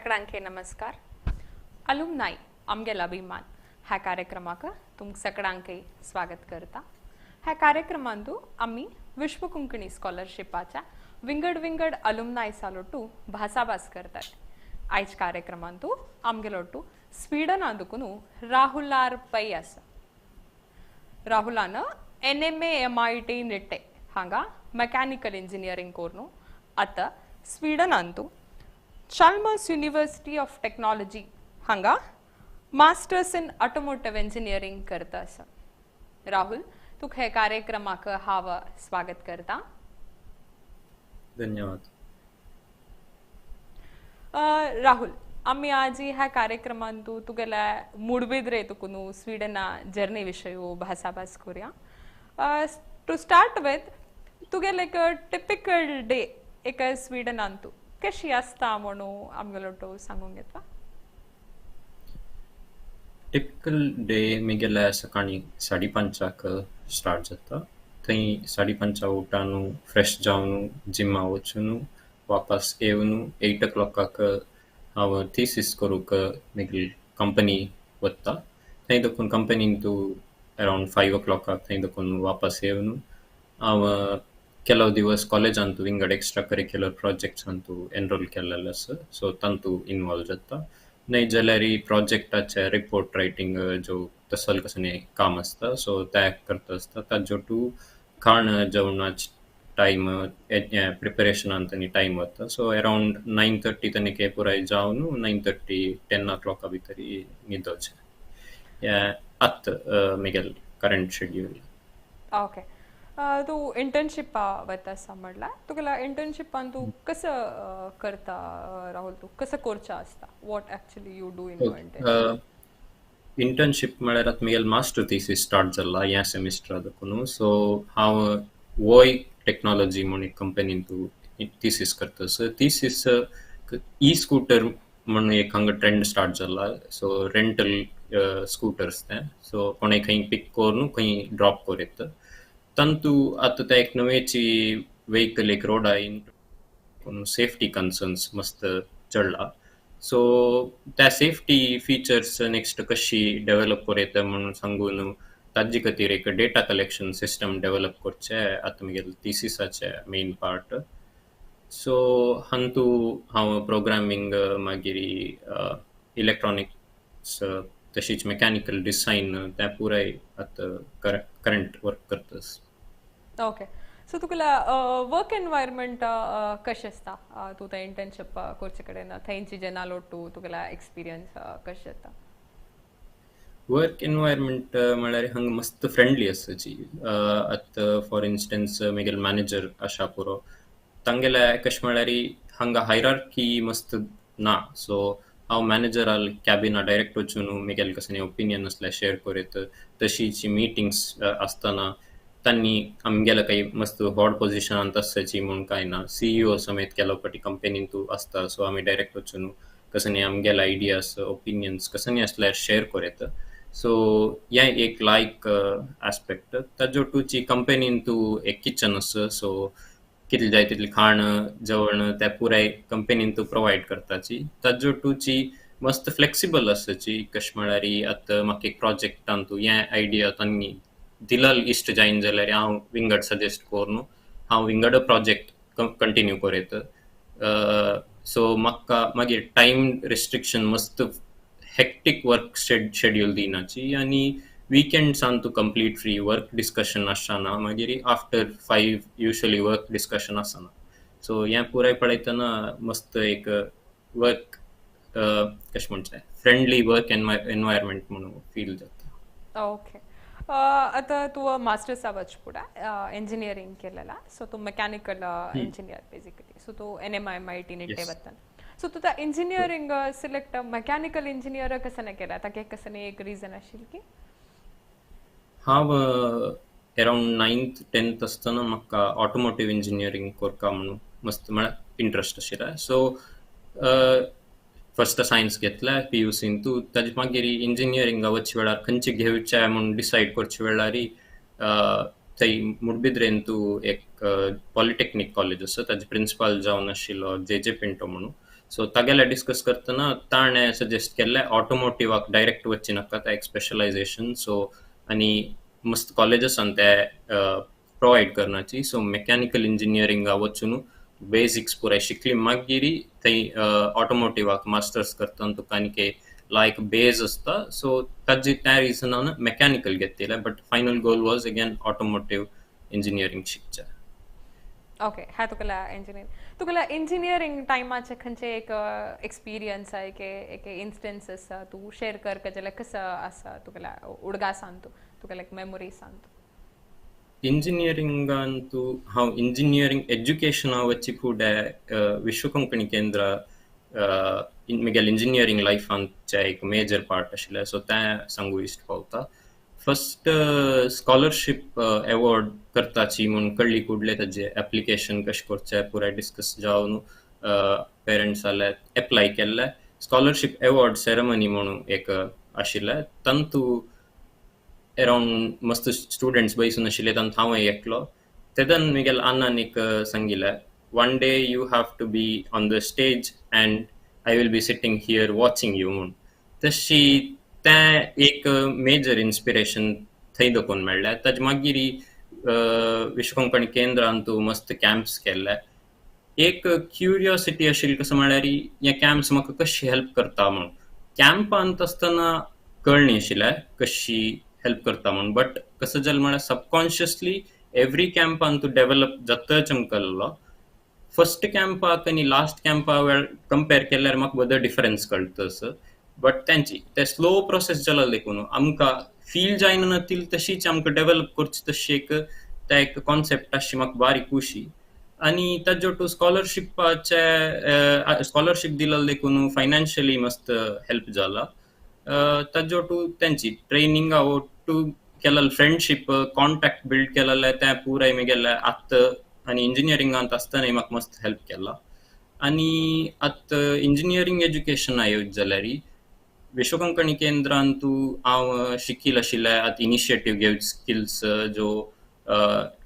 सगळ्यांके नमस्कार. अलुमनाई आमगेलो अभिमान ह्या कार्यक्रमाक तुमकां सगळ्यांकय स्वागत करता. ह्या कार्यक्रमांतू आमी विश्व कोंकणी स्कॉलरशिपाच्या विंगड विंगड अलुमनाय सालोटू भासाभास करतात. आयज कार्यक्रमांतू आमगेलोटू स्वीडना दुकून राहुल आर पै आसा. राहुलान NMAMIT Nitte हांगा मेकॅनिकल इंजिनियरींग करून आतां स्वीडनांतू चाल्मर्स युनिव्हर्सिटी ऑफ टेक्नॉलॉजी हांगा मास्टर्स इन ऑटोमोटिव्ह इंजिनियरींग करता आसा. राहुल, तुका हे कार्यक्रमाक हांव स्वागत करता. धन्यवाद. राहुल, आमी आज ह्या कार्यक्रमांतू तुगेल्या मुडबिद्रे तुकून स्वीडना जर्नी विशय भासाभास करूया. टू स्टार्ट विथ, तुगेले एक टिपिकल डे एक स्वीडनांतू कशी आसता म्हणून आमगेलो सांगूंक येता? टिपिकल डे मिगेले सकाळी 5:30 स्टार्ट जाता. थंय 5:30 उठानु, फ्रेश जावन जिमा वचून वापस येवन 8 o'clock हांव थीसीस करूंक मागीर कंपनी वता. थंय देखून कंपनीन तूं अरावंड 5 o'clock थंय देखून वापस येवन हांव ಕೆಲವು ದಿवस कॉलेजांतू विंगड एक्स्ट्रा करिक्युलर प्रोजेक्ट्सांतू एनरोल केल्लेले आसा, सो तांतू इनवॉल्व जाता. न्हय जाल्यार प्रोजेक्टाचे रिपोर्ट रायटींग जो तसल कसलें काम आसता, सो तें करता आसता. ताजो टू खाण जेवणाच टायम प्रिपरेशनान आनी टायम वता. सो अरावंड 9:30 तनिके पुराय जावन 9:30 10 o'clock भितर न्हिदोचें. हें आतां म्हगेलें करंट शेड्यूल. ओके, तूं इंटर्नशिपा वता आसा म्हणल्यार तुगेल्या इंटर्नशिपान तूं कसो करता राहुल, तूं कसो करचें आसता? What actually you do in your internship? Internship म्हळ्यार आतां म्हगेलें मास्टर थीसीस स्टार्ट जाला ह्या सेमिस्टरा देखून. सो हांव वॉय टेक्नॉलॉजी म्हूण एक कंपनीन तूं थीसीस करता. सो थीसीस ई स्कूटर म्हूण एक हांगा ट्रेंड स्टार्ट जाला, सो रेंटल स्कूटर्स ते. सो कोणें खंय पीक करून खंय ड्रॉप करूं येता. तांतू आतां ते एक नवेची व्हेकल एक रोडा सेफ्टी कन्सर्न्स मस्त चडला. सो त्या सेफ्टी फीचर्स नेक्स्ट कशी डेव्हलप करूं येता म्हणून सांगून ताजे खातीर एक डेटा कलेक्शन सिस्टम डेव्हलप करचें आतां म्हगेलें थिसीसाचें मेन पार्ट. सो हातूं हांव प्रोग्रामींग, मागीर इलेक्ट्रॉनिक्स, तशीच मेकॅनिकल डिझायन तें पुराय आतां करंट वर्क करता. ओके, सो तुगेल्या वर्क एनवायरमेंट कशें आसता? तूं थंय इंटर्नशीप करचे कडेन थंयची जेन्ना लोटू तुगेल्या एक्सपिरियन्स कशें जाता? वर्क एनवायरमेंट म्हळ्यार हांगा मस्त फ्रेंडली आसाची. आतां फॉर इन्स्टन्स म्हगेलो मॅनेजर आसा पुरो, तांगेले कशें म्हळ्यार हांगा हायरार्की मस्त ना. सो हांव मॅनेजराल कॅबिना डायरेक्ट वचून म्हगेलें कसलें ओपिनियन आसल्यार शेअर करूं येता. तशीच मिटिंग्स आसतना तांणी आमगेले काही मस्त व्हड पोजिशनांत आसची म्हूण कांय ना. सीईओ समेत केलो फावटी कंपनीन तूं आसता. सो आमी डायरेक्ट वचून कसले आमगेले आयडियास, ओपिनियन्स कसले आसल्यार शेअर करूं येता. सो हें एक लायक आस्पेक्ट. ताजो टूची कंपनीन तूं एक किचन आसा, सो कितलें जाय तितलें खाण जेवण तें पुराय कंपनीन तूं प्रोवायड करताची. ताजो टूची मस्त फ्लेक्सिबल आसाची. कशें म्हळ्यार आतां म्हाका एक प्रोजेक्टान तूं हें आयडिया तांणी दिलल इश्ट जायना जाल्यार हांव विंगड सजेस्ट करून हांव विंगड प्रोजेक्ट कंटिन्यू करूं येता. सो म्हाका मागीर टायम रिस्ट्रिक्शन, मस्त हेक्टीक वर्क शेड्यूल दिनाची आनी विकेंड्सान तूं कंप्लीट फ्री, वर्क डिस्कशन आसना. मागीर आफ्टर 5 युजली वर्क डिस्कशन आसना. सो हें पुराय पळयतना मस्त एक वर्क, कशें म्हणचें, फ्रेंडली वर्क एनवायरमेंट म्हणून फील जाता. ओके, आतां तूं मास्टर्सा वच फुडें इंजिनियरींग केलेला, सो तूं मेकॅनिकल इंजिनियर बेजिकली. सो तूं NMIMIT Nitte वता. सो तुका इंजिनियरींग सिलेक्ट मेकॅनिकल इंजिनियर कसं केला, ताका कसं एक रिजन आशिल्ली की? हांव अरावंड 9th 10th आसतना म्हाका ऑटोमोटीव इंजिनियरींग करता म्हणून मस्त म्हळ्यार इंट्रस्ट आशिल्लें. सो फर्स्ट सायन्स घेतलें पीयूसीन तूं. ताजे मागीर इंजिनियरिंगा वचचे वेळार खंयचे घेवचें म्हूण डिसायड करचे वेळार थंय मुडबिद्रेन तूं एक पॉलिटेक्नीक कॉलेज आसा, ताजे प्रिंसिपल जावन आशिल्लो जे जे पिंटो म्हणून. सो तागेले डिस्कस करतना ताणें सजेस्ट केल्लें ऑटोमोटिवाक डायरेक्ट वचची नाका, ते एक स्पेशलायझेशन. सो आनी मस्त कॉलेजसान ते प्रोवायड करनाची. सो मेकॅनिकल इंजिनियरिंगा वचून बेसिक्स पुराय शिकली, मागीर थंय ऑटोमोटिवाक मास्टर्स करतना तुका आनी लायक बेज आसता. सो ताजे त्या रिजनान मेकॅनिकल घेतिल्लें, but final goal was again automotive engineering शिकचें. ओके, हा तुका इंजिनियर, तुका इंजिनियरींग टायमाचे खंयचे एक एक्सपिरियन्स एक एक इन्स्टन्स आसा, तूं शेअर कर जाल्यार कसो आसा तुका उडगासान, तूं तुका लायक मेमोरी सांग तूं. इंजिनियरिंगान तूं हांव इंजिनियरींग एज्युकेशना वची फुडें विश्व कोंकणी केंद्र म्हगेल्या इंजिनियरींग लायफांचे एक मेजर पार्ट आशिल्लें. सो तें सांगू इश्ट पावता. फस्ट स्कॉलरशीप एवॉर्ड करताची म्हूण कळ्ळी कुडले, ताजे एप्लिकेशन कशें करचें पुराय डिस्कस जावन पेरंट्स जाल्यार एप्लाय केल्लें. स्कॉलरशीप एवॉर्ड सेरेमनी म्हणून एक आशिल्लें, तातूंत अरावंड मस्त स्टुडंट्स बैसून आशिल्ले, तातूंत हांवूय एकलो. तेदन म्हगेल्या अण्णान एक सांगिल्लें, "One day you have to be on the stage and I will be sitting here watching you" म्हूण. तशी तें एक मेजर इन्स्पिरेशन थंय दाखोवन मेळ्ळें. ताजे मागीर विश्व कोंकणी केंद्रान तूं मस्त कॅम्प्स केल्ले. एक क्युरियोसिटी आशिल्ली, कसो म्हळ्यार हे कॅम्प्स म्हाका कशी हेल्प करता म्हूण. कॅम्पांत आसतना कळनी आशिल्लें कशी हेल्प करता म्हूण, बट कसो जालें म्हळ्यार सबकॉन्शियसली एवरी कॅम्पान तूं डेवलप जातच आमकां. फर्स्ट कॅम्पाक आनी लास्ट कॅम्पा वेळ कंपेर केल्यार म्हाका बरो डिफरन्स कळटा असो. बट तेंची ते स्लो प्रोसेस जाला देखून आमकां फील जायना ती तशीच आमकां डेवलप करची, तशी एक ते एक कॉन्सेप्ट आशी म्हाका बारीक खुशी. आनी ताज्यो टू स्कॉलरशिपाचे, स्कॉलरशीप दिलें देखून फायनान्शियली मस्त हेल्प जाला. ताज्यो टू तेंची ट्रेनिंगा ಒಟ್ಟು केलेले फ्रेंडशीप, कॉन्टॅक्ट बिल्ड केलेले, तें पुराय म्हगेलें आतां आनी इंजिनियरिंगांत आसतना म्हाका मस्त हेल्प केला. आनी आतां इंजिनियरींग एज्युकेशन येयत जाल्यार विश्व कोंकणी केंद्रान तूं हांव शिकील आशिल्लें. आतां इनिशिएटीव घेवचे स्किल्स, ज्यो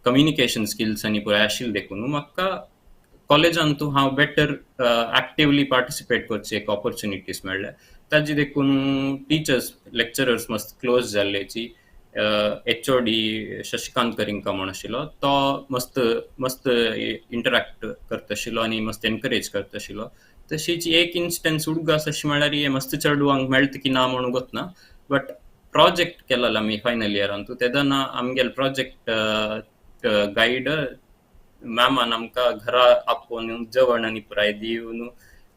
कम्युनिकेशन स्किल्स आनी पुराय आशिल्ले देखून म्हाका कॉलेजान तूं हांव बेटर एक्टिवली पार्टिसिपेट करचे एक ऑपॉर्चुनिटीज मेळ्ळे. ताजे देखून टिचर्स, लेक्चरर्स मस्त क्लोज जाल्ल्याची. एचओडी शशिकांत करिंका म्हूण आशिल्लो, तो मस्त मस्त इंटरॅक्ट करता आशिल्लो आनी मस्त एनकरेज करता आशिल्लो. तशीच एक इन्स्टन्स उडगास अशें म्हळ्यार हें मस्त चेडवांक मेळटा की ना म्हणून गोतना, बट प्रोजेक्ट केलेलो आमी फायनल इयरान तेदना आमगेले प्रोजेक्ट गायड मॅमान आमकां घरा आपोवन जेवण आनी पुराय दिवन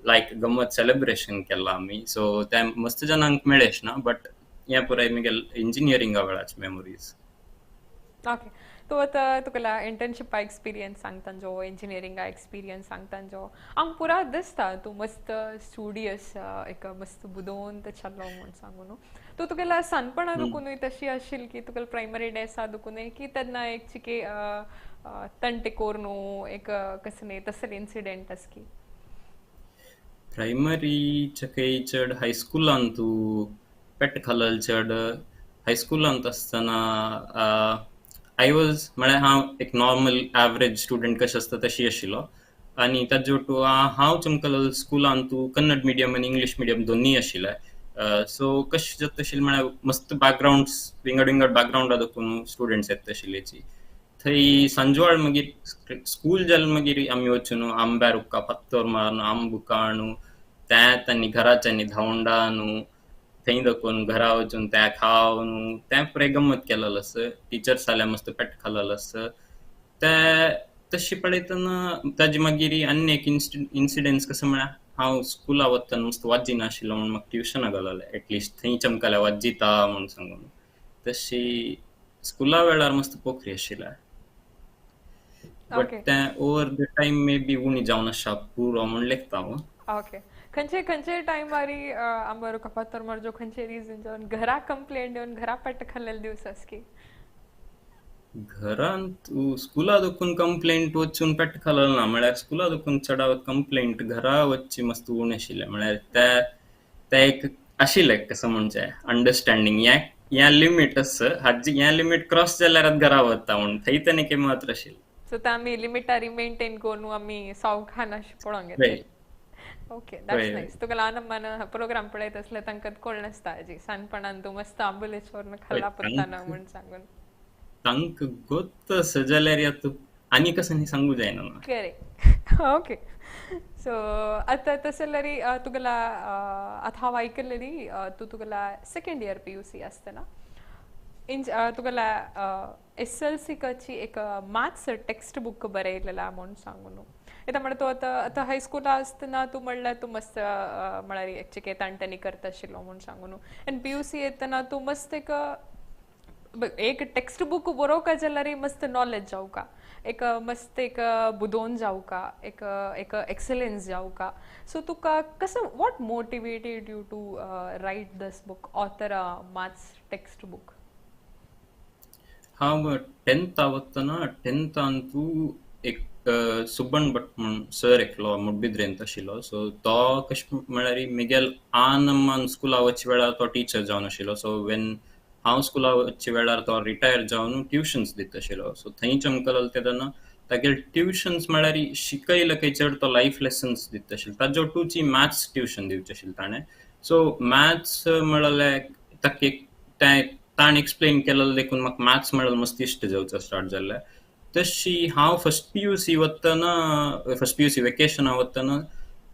लायक गम्मत सेलेब्रेशन केलां आमी. सो तें मस्त जाणांक मेळेश ना, बट हें पुराय म्हगेले इंजिनियरिंगा वेळाचे मेमोरीज. ओके, तूं आतां तुका इंटर्नशिपा एक्सपिरियन्स सांगता जो, इंजिनियरिंगा एक्सपिरियन्स सांगता जो, आमकां पुरा दिसता तूं मस्त स्टुडियस, एक मस्त बुदवंत चलो म्हूण सांगू न्हू. तूं तुगेल्या सानपणा दुकुनूय तशी आशिल्ली की तुगेले प्रायमरी डेसा दुकुनूय की तेन्ना एक चिके तंटे कोरून एक कसले न्ही तसले इन्सिडेंट आस की? प्रायमरीच्या काही चड हायस्कुलान तूं पेट खालल चड. हायस्कुलांत आसतना I was, म्हळ्यार हांव एक नॉर्मल एवरेज स्टुडंट कशें आसता तशी आशिल्लो. आनी ताजे ओटू हांव चमकलो स्कुलान तूं कन्नड मिडियम आनी इंग्लीश मिडियम दोन्ही आशिल्ले. सो कशें जाता आशिल्लें म्हळ्यार मस्त बॅकग्रावंड्स, विंगड विंगड बॅकग्रावंडा दाखोवन स्टुडंट्स येता आशिल्ल्याची. थंय सांजवाळ मागीर स्कूल जालें मागीर आमी वचून आंब्यार उक्का पत्तोर मारून आंब काणू तें आनी घराच्यांनी धांवडान थंय दाखोवन घरा वचून तें खावन तें पुराय गम्मत केलेलो आसा. टिचर्स जाल्यार मस्त पेट खालेलो आसा ते. तशी पळयतना ताजे मागीर आनी एक इन्सिडन्स कसो म्हळ्यार हांव स्कुला वतना मस्त वाजिनाशिल्लो म्हूण म्हाका ट्युशनाक घाललें, एटलिस्ट थंय चमकाल्यार वाजिता म्हूण सांगून. तशी स्कुला वेळार मस्त पोखरी आशिल्ले, बट तें over the time may be उणी जावन आसा पुरो म्हूण लेखता हांव. ओके, खंयचे खंयचे टायमारी आंबरो कपातर मारजो, खंयचे रिजन जावन घरा कंप्लेंट येवन घरा पेट खाल्लेले दिवस आस की? घरांत स्कुला दुखून कंप्लेंट वचून पेट खालल ना. म्हळ्यार स्कुला दुखून चडावत कंप्लेंट घरा वचची मस्त उणें आशिल्लें. म्हळ्यार ते ते एक आशिल्लें, कसो म्हणचें, अंडरस्टँडींग, हें हें लिमीट आसा हाजी, हें लिमीट क्रॉस जाल्यार आतां घरा वता म्हूण थंय तेणें मात्र आशिल्लें. सो ते आमी लिमिटारी मेंटेन करून आमी सावकान अशें पळोवंक येतलें. Okay, that's nice. तुका ल्हान अम्मान प्रोग्राम पळयत आसले तांकां कोण नासता आजी सानपणान तूं मस्त आंबुलेच व्हरून खाल्ला पुत्ताना म्हूण सांगून. तांकां गोत्त आसा जाल्यार आतां आनी कसं सांगू जायना. करेक्ट. ओके, सो आतां तशें जाल्यार तुगेला आतां हांव आयकलेली तूं तुगेला सेकेंड इयर PUC आसतना इंज तुगेला SLC एक मॅथ्स टेक्स्ट बुक बरयलेला म्हूण सांगून. येता म्हणल्यार तूं आतां आतां हायस्कुला आसतना तूं म्हणल्यार तूं मस्त म्हळ्यार एक ताणट्यांनी करता आशिल्लो म्हूण सांगून, आनी PUC येतना तूं मस्त एक एक टेक्स्ट बुक बरोवका जाल्यार मस्त नॉलेज जावका, एक मस्त एक बुदोवन जावका, एक एक एक्सलन्स जावका. सो तुका कसो what motivated you to write this book, author a maths text book? हांव टेंथ वतना टेंथान तूं एक सुब्बण भट म्हूण सर एकलो मुडबिद्रेंत आशिल्लो. सो तो कशें म्हळ्यार मिगेल आनम्मान स्कुला वचचे वेळार तो टिचर जावन आशिल्लो. सो when हांव स्कुला वचचे वेळार तो रिटायर जावन ट्युशन्स दिता आशिल्लो. सो थंयच आमकां जालें तेन्ना तागेले ट्युशन्स म्हळ्यार शिकयले खंय चड तो लायफ लेसन्स दिता आशिल्लो. ताजे ओटूची मॅथ्स ट्युशन दिवचें आशिल्लें ताणें. सो मॅथ्स म्हळ्यार ताका एक तें ताणें एक्सप्लेन केलें देखून म्हाका मॅथ्स म्हळ्यार मस्त इश्ट जावचो स्टार्ट जाल्लें. तशी हांव फर्स्ट PUC वतना, फर्स्ट PUC वेकेशना वतना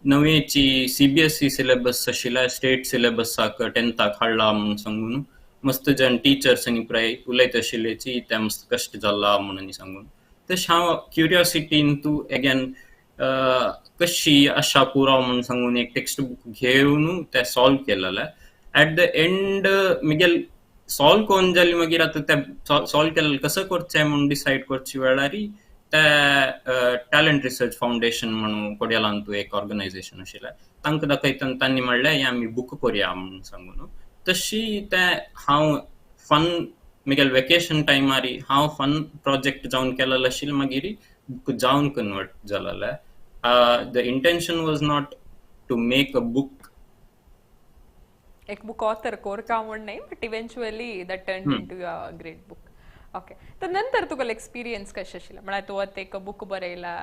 नवेची CBSE syllabus आशिल्ल्या स्टेट सिलेबसाक टेंथाक हाडला म्हूण सांगून मस्त जण टिचर्स आनी पुराय उलयत आशिल्ल्याची तें मस्त कश्ट जाला म्हणून सांगून. तशें हांव क्युरियोसिटीन तूं एगेन कशी आशा पुरो म्हूण सांगून एक टेक्स्ट बूक घेवन तें सॉल्व केलेलें. एट the end मिगेल सॉल्व कोन्न जालें मागीर आतां तें सॉल्व केलें कसो करचें म्हूण डिसायड करचे वेळार ते टॅलंट रिसर्च फावंडेशन म्हणून कोडियालांतू एक ऑर्गनायझेशन आशिल्लें तांकां दाखयतना तांणी म्हणलें हें आमी बूक करुया म्हूण सांगून. तशी तें हांव फन मिगेल वेकेशन टायमार हांव फन प्रोजेक्ट जावन केलेलें आशिल्लें मागीर बूक जावन कन्वर्ट जालेलें. The intention was not to make a book, एक बुक ऑथर कोरका म्हूण न्हय, but eventually that turn into a great book. Okay, तर नंतर तुगेलो एक्सपिरियन्स कशें आशिल्लें? म्हळ्यार तूं आतां एक बूक बरयला,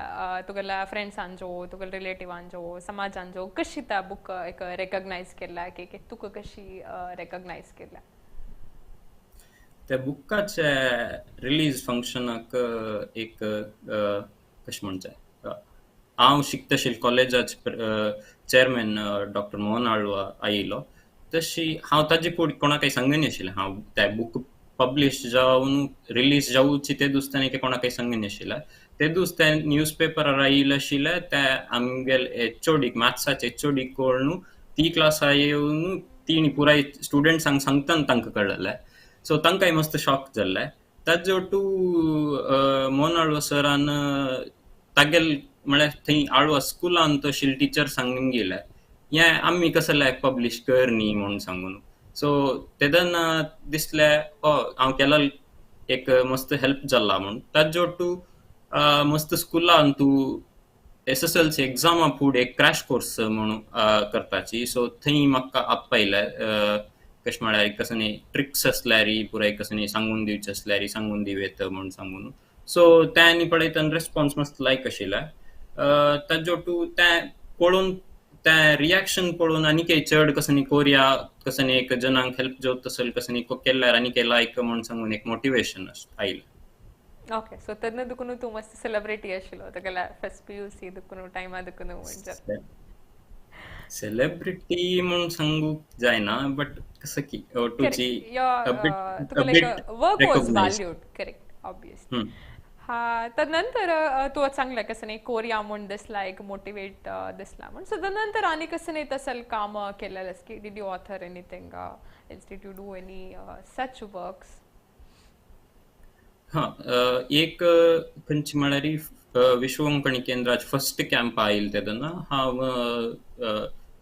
तुगेल्या फ्रेंड्सांचो, तुगेल्या रिलेटिवांचो, समाजांचो कशी त्या बूक एक रेकग्नायज केला की तुका कशी रेकग्नायज केला? त्या बुकाचे रिलीज फंक्शनाक एक कशें म्हणचें, हांव शिकता आशिल्लें कॉलेजाचे चेअरमॅन डॉक्टर मोहन आळवा आयिल्लो. तशी हांव ताजे फुडें कोणाकय सांगनाशिल्लें. हांव ते बूक पब्लीश जावन रिलीज जावची ते दिसताना की कोणाकय सांगनाशिल्लें. ते दीस ते न्यूज पेपरार आयिल्लें आशिल्लें ते आमगेले एचओडीक, मॅथ्साचे एचओडीक कळ्ळू, ती क्लासा येवन तिणी पुराय स्टुडंट्सांक सांगतना तांकां कळ्ळें. सो तांकांय मस्त शॉक जाल्लें. ताजे ओटू मोहन आळवा सरान तागेल म्हळ्यार थंय आळवा स्कुलान आशिल्ले टिचर्सांक गेले हें आमी कसलें पब्लीश कर न्ही म्हूण सांगून. सो तेन्ना दिसलें हांव केला एक मस्त हेल्प जाला म्हूण. ताजे ओटू मस्त स्कुलान तूं SSLC एग्जामा फुडें एक क्रॅश कोर्स म्हणून करताची. सो थंय म्हाका आपयलें, कशें म्हळ्यार कसो न्ही ट्रिक्स आसल्यार पुराय कसो न्ही सांगून दिवचें आसल्यार सांगून दिवं म्हूण सांगून. सो तें आनी पळयतना रेस्पोन्स मस्त लायक आशिल्लें. ताजे ओटू तें पळोवन तें रिएक्शन पळोवन आनीकय चड कसो न्ही कोरया, कसो न्ही एक जनांक हेल्प जावत असेल, कसो न्ही केल्यार आनीकय लायक म्हूण सांगून एक मोटिवेशन आयलें. ओके, सो तेन्ना दुखून तूं मस्त सेलिब्रिटी आशिल्लो तुगेल्या फर्स्ट PUC दुखून टायमा दुखून म्हणजे? सेलिब्रिटी म्हूण सांगूंक जायना, बट कसं की तुजी तुगेलें work was valued. Correct, obviously. हा, तर नंतर तूं सांगलें कसं न्ही कोरिया म्हूण दिसला, एक मोटिवेट दिसला म्हूण. सो नंतर आनी कसं न्ही तसं काम केलेलें की did you author anything, did you do any such works? हां, एक खंयची म्हळ्यार विश्व कोंकणी केंद्राचे फर्स्ट कॅम्प आयिल्लें तेन्ना हांव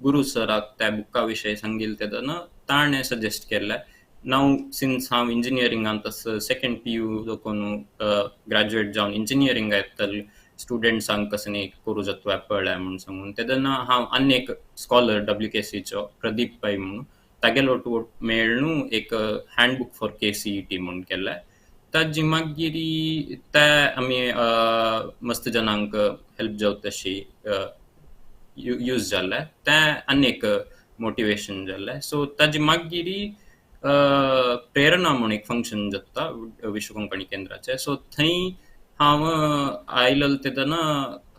गुरू सराक त्या बुका विशय सांगिल्लें तेन्ना ताणें सजेस्ट केल्लें. नाव सिन्स हांव इंजिनियरिंगांत सेकेंड PU देखून ग्रॅज्युएट जावन इंजिनियरिंग येतले स्टुडंट्सांक कसं न्ही करूं जाता पळय म्हूण सांगून तेन्ना हांव आनी एक स्कॉलर WKCचो प्रदीप पै म्हणून तागेलो ओटू मेळ्ळू एक हँडबूक फॉर KCET म्हूण केल्लें. ताजी मागीर ते आमी मस्त जणांक हेल्प जावता तशी यूज जाल्लें तें आनी एक मोटिवेशन जाल्लें. सो ताजे मागीर प्रेरणा म्हूण एक फंक्शन जाता विश्व कोंकणी केंद्राचें. सो थंय हांव आयलेलो तेदना,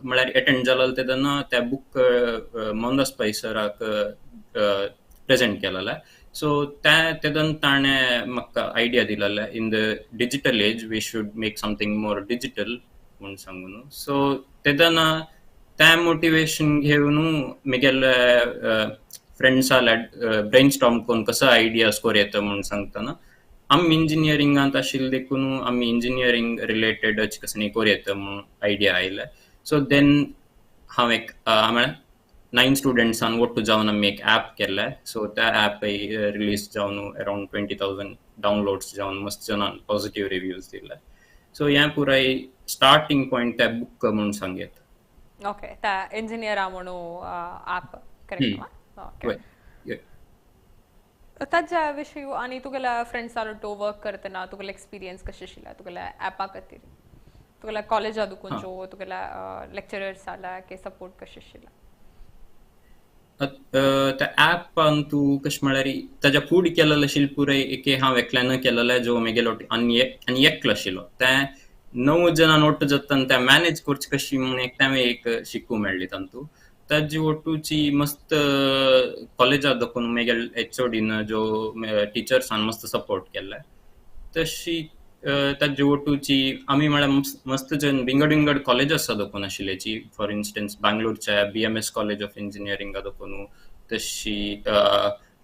म्हळ्यार एटेंड जालेलो तेदना त्या बूक मोहनदास पै सराक प्रेजेंट केलेलें. सो त्या तेदन ताणें म्हाका idea दिलेलें, in the digital age we should make something more digital म्हूण सांगून. सो तेदना तें मोटिवेशन घेवन म्हगेले फ्रेंड्सां ब्रेन स्टॉर्म करून कसो आयडियाज करूं येता म्हूण सांगतना, आमी इंजिनियरिंगांत आशिल्ले देखून आमी इंजिनियरींग रिलेटेड कसनी करूं येता म्हूण आयडिया आयले. सो देन हांव एक म्हळ्यार 9 स्टुडंट्सान ಒಟ್ಟು जावन आमी एक ऍप केल्लें. सो त्या ऍप रिलीज जावन अरावंड 20,000 डावनलोड्स जावन मस्त जाणान पॉझिटिव्ह रिव्यूज दिले. सो हें पुराय स्टार्टींग पॉयंट त्या बूक म्हूण सांगयत. ओके, त्या इंजिनियरा म्हणून ऍप, करेक्ट? ओके. ताज्या विशय आनी तुगेल्या फ्रेंड्सा ಒಟ್ಟು वर्क करतना तुगेलो एक्सपिरियन्स कशें आशिल्ला तुगेल्या ऍपा खातीर? तुगेल्या कॉलेजा दुकून जो तुगेल्या लेक्चरर्स आला के सपोर्ट कशें आशिल्ला? त्या ऍपान तूं कशें म्हळ्यार ताज्या फुडें केलेलें आशिल्लें पुराय एके हांव एकल्यान केलेलें, जो म्हगेलो आनी आनी एकलो आशिल्लो. तें 9 जाणां ಒಟ್ಟು जाता तें मॅनेज करचें कशी म्हूण एक तें एक शिकूंक मेळ्ळी तातूंत. ताजी ಒಟ್ಟುची मस्त कॉलेजात दाखोवन म्हगेले एचओडीन जो टिचर्सान मस्त सपोर्ट केल्ले. तशी ताजे ಒಟ್ಟುची आमी म्हळ्यार मस्त जण विंगड विंगड कॉलेजस दाखोवन आशिल्ल्याची. फॉर इन्स्टन्स बँगलोरच्या बीएमएस कॉलेज ऑफ इंजिनियरिंगा दाखोवन, तशी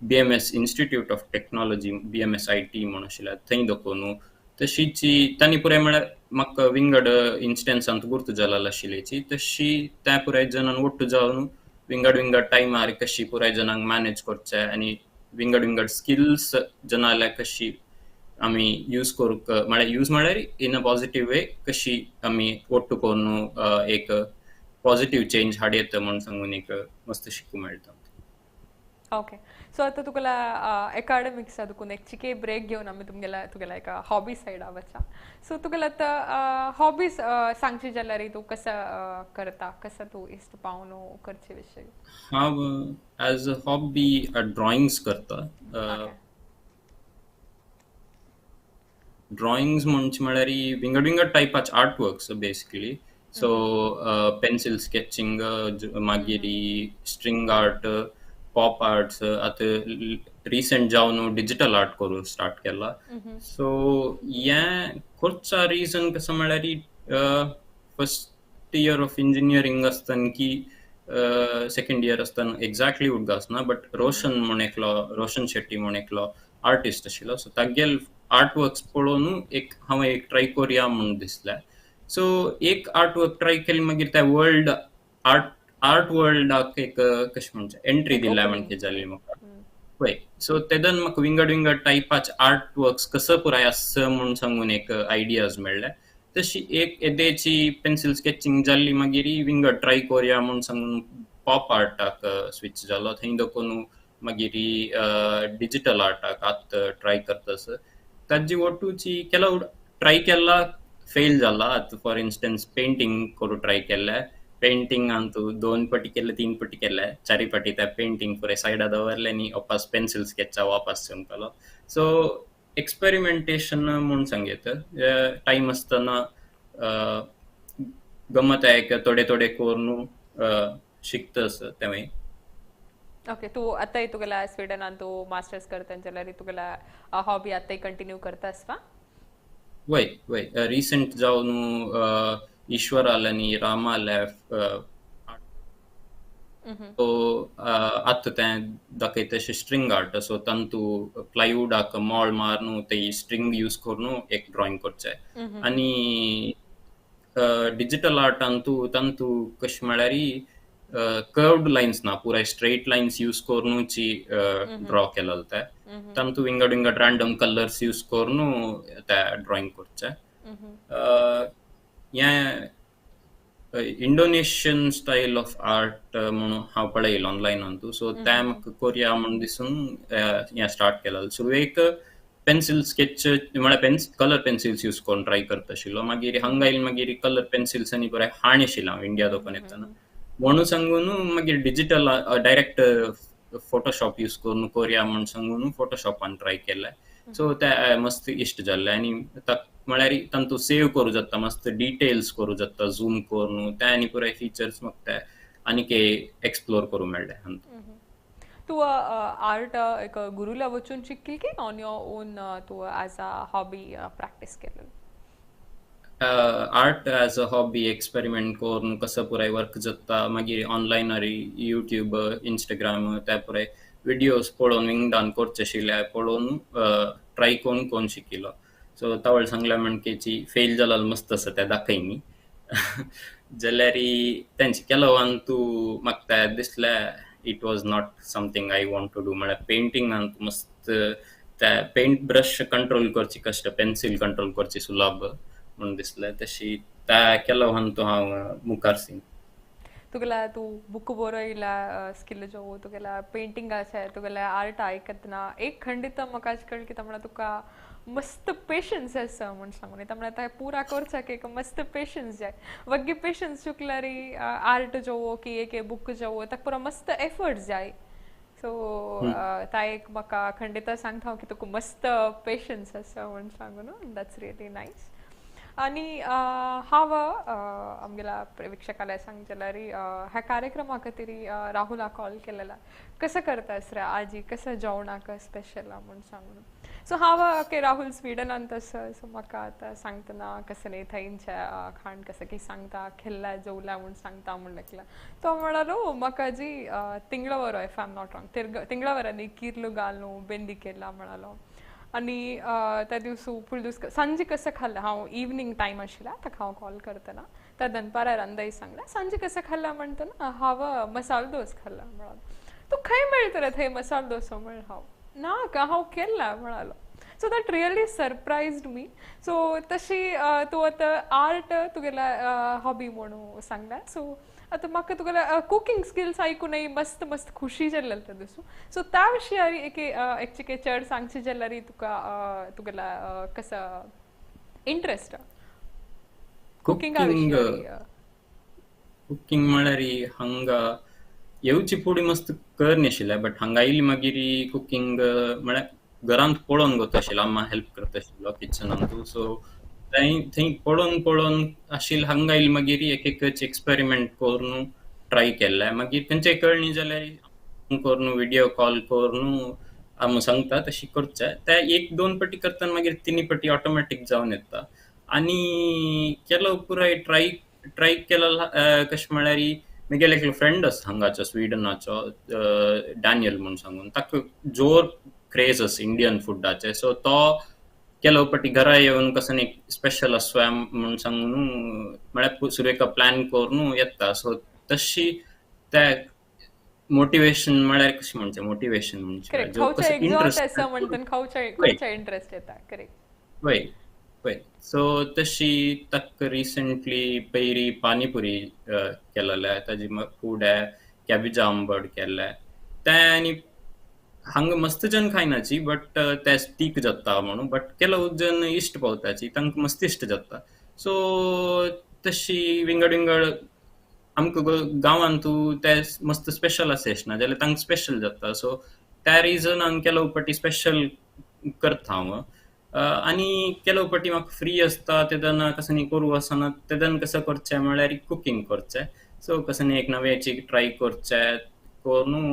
BMS institute of technology, BMS IT म्हूण आशिल्लें थंय दाखोवन, तशीची तांणी पुराय म्हळ्यार म्हाका विंगड इन्स्टन्सांत गुर्त जालेली आशिल्ल्याची. तशी त्या पुराय जाणान ಒಟ್ಟು जावन विंगड विंगड टायमार कशी पुराय जाणांक मॅनेज करचें आनी विंगड विंगड स्किल्स जनाल्या कशी आमी यूज करूंक, म्हळ्यार यूज म्हळ्यार इन अ पॉझिटिव्ह वे कशी आमी ಒಟ್ಟು करून एक पॉझिटिव्ह चेंज हाड येता म्हूण सांगून एक मस्त शिकूंक मेळटा. ओके, सो आतां तुगेल्या एकाडेमिक्सा दुकून एक चिके ब्रेक घेवन आमी तुमगेल्या तुगेल्या एका हॉबी सायडा वचा. सो तुगेल्या आतां हॉबीज सांगची जाल्यार तूं कसं करता, कसं तूं इश्ट पावन करचे विशय? हांव एज अ हॉबी ड्रॉइंग्स करता. ड्रॉइंग्स म्हणचे म्हळ्यार विंगड विंगड टायपाचे art works basically. So pencil sketching, मागीर स्ट्रिंग आर्ट, पॉप आर्ट्स, आतां रिसेंट जावन डिजिटल आर्ट करूंक स्टार्ट केला. सो हें करचा रिजन कसो म्हळ्यार फर्स्ट इयर ऑफ इंजिनियरींग आसतना की सेकंड इयर आसतना एक्झॅक्टली उडगास ना, बट रोशन म्हूण एकलो, रोशन शेट्टी म्हूण एकलो आर्टिस्ट आशिल्लो. सो तागेले आर्ट वर्क्स पळोवन एक हांव एक ट्राय करुया म्हूण दिसलें. सो एक आर्ट वर्क ट्राय केली, मागीर त्या वर्ल्ड आर्ट आर्ट वर्ल्डाक एक कशें म्हणचें एंट्री दिल्या म्हणचे जाली म्हाका. पळय, सो तेदन म्हाका विंगड विंगड टायपाचे आर्ट वर्क्स कसो पुराय आसा म्हूण सांगून एक आयडियाज मेळ्ळे. तशी एक येदेची पेन्सील स्केचिंग जाल्ली, मागीर विंगड ट्राय करुया म्हूण सांगून पॉप आर्टाक स्विच जालो. थंय दाखोवन मागीर डिजिटल आर्टाक आतां ट्राय करता. ताजी ಒಟ್ಟುची ಕೆಲವು ट्राय केला, फेल जाला. आतां फॉर इन्स्टन्स पेंटींग करूं ट्राय केल्लें. पेंटींग अंतू 2 पटी केल्ले, 3 पटी केल्ले, चारी पटी त्या पेंटींग पुराय सायडा दवरलें आनी वापस पेन्सील स्केचा वापस चमकलो. सो एक्सपेरिमेंटेशन म्हूण सांगयत टायम आसतना गमत एक थोडे थोडे करून शिकता आसा तेंवूय. ओके, तूं आतांय तुगेल्या स्विडनान तूं मास्टर्स करता जाल्यार तुगेल्या हॉबी आतांय कंटिन्यू करता आसपा? वय वय, रिसेंट जावन ईश्वर आले, रामा आले, सो आतां तें दाखयता तशें स्ट्रिंग आर्ट. सो तातूंत प्लायवुडाक मोळ मारून ते स्ट्रिंग यूज करून एक ड्रॉइंग करचें. आनी डिजिटल आर्टांतू तातूंत कशें म्हळ्यार कर्व्ड लायन्स ना, पुराय स्ट्रेट लायन्स यूज करूनची ड्रॉ केलेलें तें. तातूंत विंगड विंगड रॅन्डम कलर्स यूज करून ते ड्रॉइंग करचें. हें इंडोनेशियन स्टायल ऑफ आर्ट म्हणून हांव पळयलें ऑनलायनांतू. सो तें म्हाका करुया म्हूण दिसून हें स्टार्ट केलें. सुरवेक पेन्सील स्केच म्हळ्यार कलर पेन्सिल्स यूज करून ट्राय करता आशिल्लो. मागीर हांगा आयले मागीर कलर पेन्सिल्स आनी पुराय हाण आशिल्लो हांव इंडिया दोकान येतना. म्हणून सांगून मागीर डिजिटल डायरेक्ट फोटोशॉप यूज करून कोरया म्हूण सांगून फोटोशॉपान ट्राय केलें. सो ते मस्त इश्ट जाल्ले आनी म्हळ्यार तांतू सेव करूं जाता, मस्त डिटेल्स करूं जाता झूम करून ते आनी पुराय फिचर्स म्हाका ते आनीक एक्सप्लोर करूं मेळ्ळे. तूं आर्ट एक गुरुला वचून शिकली की ऑन your own तूं एज अ हॉबी प्रॅक्टीस केलें? Art as a hobby experiment करून कसो पुराय वर्क जाता, मागीर ऑनलायनार यूट्यूब, इंस्टाग्राम ते पुराय विडियोज पळोवन विंगडान करचे आशिल्ले पळोवन ट्राय करून करून शिकिल्लो. सो तवळ सांगल्या म्हणकेची फेल जाल्यार मस्त आसा तें दाखय न्ही जाल्यार तेंचे केलो तूं म्हाका तें दिसलें it was not something I want to do. म्हळ्यार पेंटिंगान मस्त ते पेंट ब्रश कंट्रोल करची कश्ट, पेन्सील कंट्रोल करची सुलभ म्हूण दिसलें, तशी त्या केलो तूं हांव मुखार सी. तुगेल्या तूं बुक बरयला स्किल जो तुगेल्या पेंटिंगाचे तुगेल्या आर्ट आयकतना एक खंडित म्हाका अशें कळ्ळें की म्हळ्यार तुका मस्त पेशन्स आसा म्हूण सांगून. म्हळ्यार पुरा करच्याक एक मस्त पेशन्स जाय. वग्गी पेशन्स चुकल्यार आर्ट जो की एक बुक जो ताका पुरा मस्त एफर्ट जाय. सो ता एक म्हाका खंडित सांगता की तुका मस्त पेशन्स आसा म्हूण सांगून. That's really nice. आनी हांव आमगेल्या प्रेक्षकाला सांग जाल्यार ह्या कार्यक्रमा खातीर राहुला कॉल केलेला, कसं करतास रे आजी, कसं जेवणाक स्पेशल म्हूण सांगून. सो हांव ओके राहुल स्विडनांत आसा, सो म्हाका आतां सांगतना कसं न्ही थंयचें खाण कसं की सांगता, खेल्ला जेवला म्हूण सांगता म्हूण लागला. तो म्हणालो म्हाका जी तिंगळावर, if I am not wrong, तिंगळावरांनी किर्लू घालून बेंदी केला म्हणालो. आनी त्या दिवस फूल दीस सांजे कसं खाल्लें हांव, इवनींग टायम आशिल्ला ताका हांव कॉल करतना त्या दनपारार अंदाज सांगला सांजे कसं खाल्ला म्हणटना हांव मसालो दोस खाल्ला म्हणालो. तूं खंय मेळटा रे थंय मसालो डोसो म्हण हांव ना का हांव केला म्हणालो. So that really surprised me. So तशी तूं आतां आर्ट तुगेल्या हॉबी म्हणून सांगला. सो आतां म्हाका तुगेल्या कुकींग स्किल्स आयकूनय मस्त मस्त खुशी जाल्लें त्या दिसू. सो त्या विशयार एक एक चड सांगची जाल्यार तुका तुगेल्या कसो इंट्रस्ट कुकिंगा विशयार? कुकींग म्हळ्यार हांगा येवची फुडें मस्त कर नाशिल्लें, बट हांगा आयली मागीर कुकींग म्हळ्यार घरांत पळोवन गोता आशिल्लो, अम्मा हेल्प करता आशिल्लो किचनांतू. सो थंय थंय पळोवन पळोवन आशिल्लें. हांगा आयली मागीर एक एक एक्सपेरिमेंट करून ट्राय केल्लें. मागीर खंयचें कळ्ळी जाल्यार करून विडियो कॉल करून आमी सांगता तशी करचें. ते एक दोन पटी करतना मागीर तिनी पटी ऑटोमॅटीक जावन येता. आनी केलो पुराय ट्राय ट्राय केलो. कशें म्हळ्यार म्हगेलो एकलो फ्रेंड आसा हांगाचो स्विडनाचो, डॅनियल म्हूण सांगून, ताका जोर क्रेज आसा इंडियन फुडाचे. सो तो ಕೆಲವು पटी घरा येवन कसं एक स्पेशल आसुया म्हूण सांगून म्हळ्यार सुरवेक प्लॅन करून येता. सो तशी ते मोटिवेशन म्हळ्यार कशें म्हणचें, मोटिवेशन म्हणचें इंट्रस्ट इंट्रस्ट येता. करेक्ट. वय वय. सो तशी ताका रिसंटली पयरी पानीपुरी केलेले, ताजी फूड कॅबेजा आंबट केल्ले तें. आनी हांगा मस्त जन खायनाची, बट ते तीख जाता म्हणून, बट ಕೆಲವು जन इश्ट पावताची, तांकां मस्त इश्ट जाता. सो तशी विंगड विंगड आमकां गांवांत ते मस्त स्पेशल आसा ना जाल्यार तांकां स्पेशल जाता. सो त्या रिजनान ಕೆಲವು पटी स्पेशल करता हांव. आनी ಕೆಲವು पटी म्हाका फ्री आसता तेन्ना कसं न्ही करूं आसना तेन्ना कसं करचें म्हळ्यार कुकींग करचें. सो कसं न्ही एक नवें ट्राय करचें करून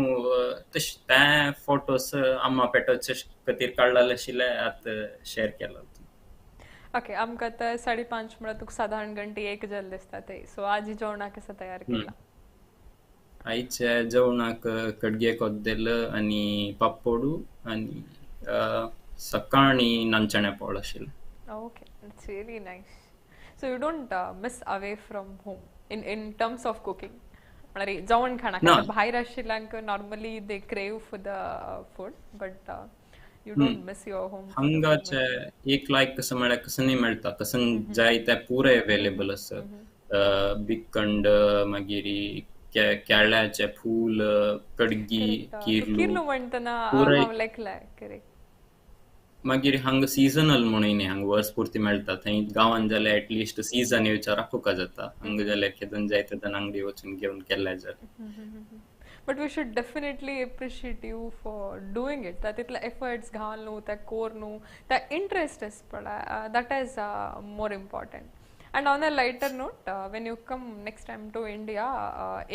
तशें ते फोटोस अम्मा पेटोचे खातीर काडलेले आशिल्ले, आतां शेअर केला. ओके, आमकां आतां 5:30 म्हळ्यार तुका सादारण घंटे एक जाल्ले दिसता ते. सो आजी जेवणाक कसं तयार केला? आयच्या जेवणाक कडगे कोद्देल आनी पाप्पोडू आनी सकाळी नानचण्या पोळ आशिल्लें. Okay, it's really nice. So you don't miss away from home in terms of cooking म्हळ्यार जेवण खाणाक भायर आशिल्ल्यांक normally they crave for the food, but you don't miss your home? हांगाचे एक लायक कसं म्हळ्यार कसं न्ही मेळटा, कसं जाय तें पुराय अवेलेबल आसा. बिकंड, मागीर केळ्याचें फूल, कडगी, किर्लू. किर्लू म्हणटना हांव लेखलाय, करेक्ट. मागीर हांगा सिजनल म्हणून न्ही, हांगा वर्स पुर्ती मेळटा. थंय गांवान जाल्यार एटलिस्ट सिजन येवच्या राखूंक जाता, हांगा जाल्यार केदन जाय तेदन अंगडी वचून घेवन केल्यार जाता. But we should definitely appreciate you for doing it. तितले एफर्ट्स घालून, त्या कोरून, त्या इंट्रस्ट आसपा, that is more important. And on a lighter note, when you come next time to India,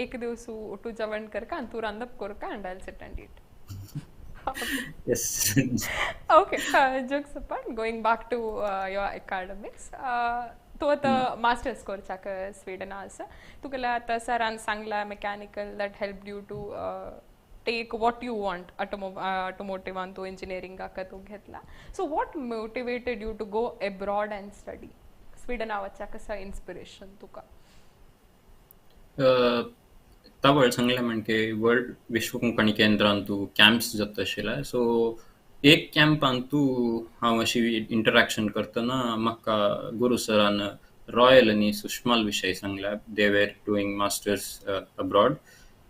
एक दिवस उठू जेवण करका and तूं रांदप करका and I'll sit and eat. Yes. Okay, jokes apart, going back to your academics, तूं आतां मास्टर्स करच्याक स्विडना आसा. तुगेल्या आतां सरान सांगला mechanical that help you to take what you want, ऑटोमोटिवान तूं इंजिनियरिंगाक तूं घेतला. So what motivated you to go abroad and study? स्विडना वच्याक कसं इन्स्पिरेशन तुका? तवळ सांगलें म्हणजे वर्ल्ड विश्व कोंकणी केंद्रान तूं कॅम्प्स जाता आशिल्ले. सो एक कॅम्पान तूं हांव अशी इंटरॅक्शन करतना म्हाका गुरू सरान रॉयल आनी सुषमाल विशय सांगल्या. They were doing masters abroad.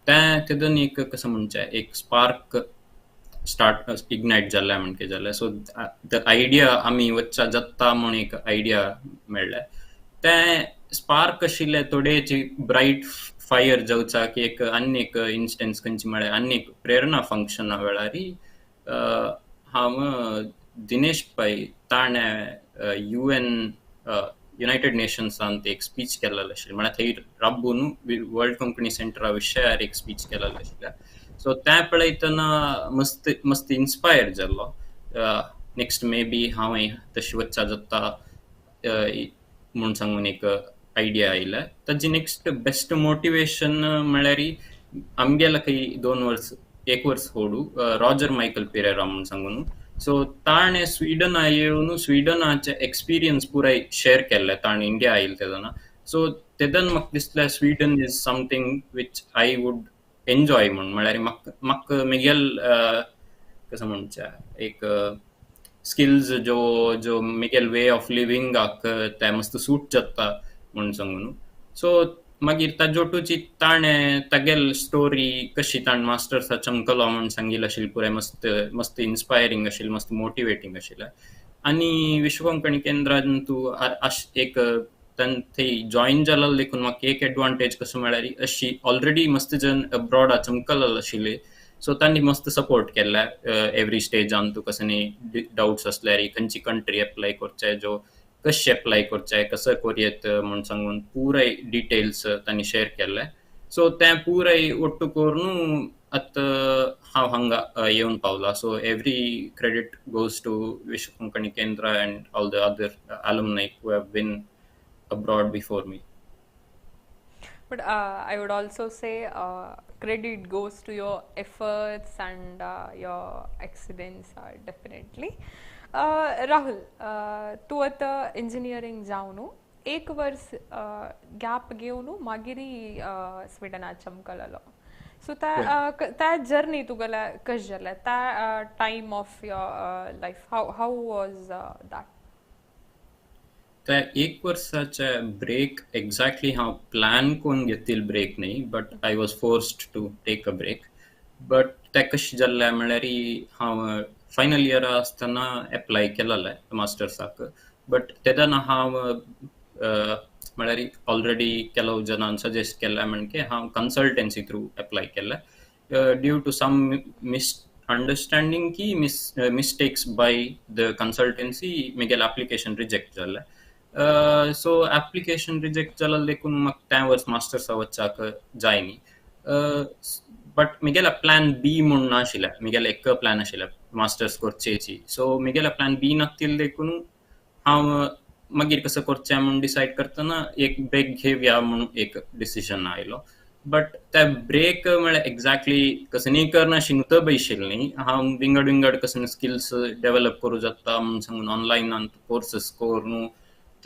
तें तेदन एक कसं म्हणचें, एक स्पार्क स्टार्ट इग्नायट जाल्लें म्हणके जालें. सो the idea आमी वच्चा जाता म्हूण एक आयडिया मेळ्ळें. तें स्पार्क आशिल्लें थोडेची ब्रायट फायर जावचाक. एक आनी एक इन्स्टन्स खंयची म्हळ्यार आनी एक प्रेरणा फंक्शना वेळार हांव दिनेश पै ताणें युएन युनायटेड नेशन्सांत एक स्पीच केलेलो आशिल्लें, म्हळ्यार थंय राबून वर्ल्ड कोंकणी सेंटरा विशयार एक स्पीच केलेलो आशिल्लें. सो तें पळयतना मस्त मस्त इन्स्पायर जाल्लो. नेक्स्ट मे बी हांव तशें वच्चा जाता म्हूण सांगून एक आयडिया आयले. ताजी नेक्स्ट बेस्ट मोटिवेशन म्हळ्यार आमगेल्या खंय 2 वर्स, एक वर्स होडू रॉजर मायकल पिरेरा म्हूण सांगून. सो ताणें स्विडना येवन स्विडनाचे एक्सपिरियन्स पुराय शेअर केल्ले ताणें इंडिया आयिल्ले तेन्ना. सो तेदन म्हाका दिसलें Sweden is something which I would enjoy म्हूण. म्हळ्यार म्हाका म्हगेल कसं म्हणचें, एक स्किल्स जो जो म्हगेल वे ऑफ लिविंगाक ते मस्त सूट जाता म्हूण सांगून. सो मागीर ताजोटूची ताणें तागेल स्टोरी कशी ताणें मास्टर्सा चमकलो म्हूण सांगिल्लें आशिल्लें, पुराय मस्त मस्त इन्स्पायरींग आशिल्लें, मस्त मोटिवेटींग आशिल्लें. आनी विश्व कोंकणी केंद्रान तूं एक थंय जॉयन जालो देखून म्हाका एक एडवांटेज कसो म्हळ्यार अशी ऑलरेडी मस्त जन अब्रॉडा चमकलेले आशिल्ले. सो तांणी मस्त सपोर्ट केल्ले एवरी स्टेजान. तूं कसनी डावट्स आसल्यार, खंयची कंट्री एप्लाय करचे, जो कशें एप्लाय करचें, कसो करयेत म्हूण सांगून पुराय डिटेल्स तांणी शेअर केल्ले. सो तें पुराय ಒಟ್ಟು करून आतां हांव हांगा येवन पावला. So every credit goes to Vishwa Konkani Kendra and all the other alumni who have been abroad before me. But I would also say credit goes to your efforts and your excellence, definitely. Rahul, तूं आतां engineering जावन एक वर्स gap घेवन मागीर स्विडना चमकलेलो. So त्या journey तुगेल्या कशें जालें? त्या time of your life, how was that? त्या एक वर्साचे ब्रेक एक्झॅक्टली हांव प्लॅन करून घेतिल्लो ब्रेक न्ही, but I was forced to take a break. But तें कशें जाल्लें म्हळ्यार हांव फायनल इयरा आसतना एप्लाय केलेलें मास्टर्साक. बट तेदना हांव म्हळ्यार ऑलरेडी ಕೆಲವು जनान सजेस्ट केल्लें म्हणके हांव कन्सल्टन्सी थ्रू एप्लाय केल्लें. Due to some misunderstanding की mistakes by the consultancy म्हगेलें एप्लिकेशन रिजेक्ट जालें. सो एप्लिकेशन रिजेक्ट जालें देखून म्हाका त्या वर्स मास्टर्सा वच्चाक जाय न्ही. बट म्हगेल्या प्लॅन बी म्हूण नाशिल्लें. म्हगेलें एक प्लॅन आशिल्लें, मास्टर्स करचेची. सो म्हगेल्या प्लॅन बी नातिल्लें देखून हांव मागीर कसो करचें म्हूण डिसायड करतना एक ब्रेक घेवया म्हूण एक डिसिजन आयलो. बट ते ब्रेक म्हळ्यार एक्झॅक्टली कसं न्ही करनाशिल्लें, नुतो बैशिल्लें न्ही. हांव विंगड विंगड कसं स्किल्स डेव्हलप करूं जाता म्हूण सांगून ऑनलायनान कोर्सीस करून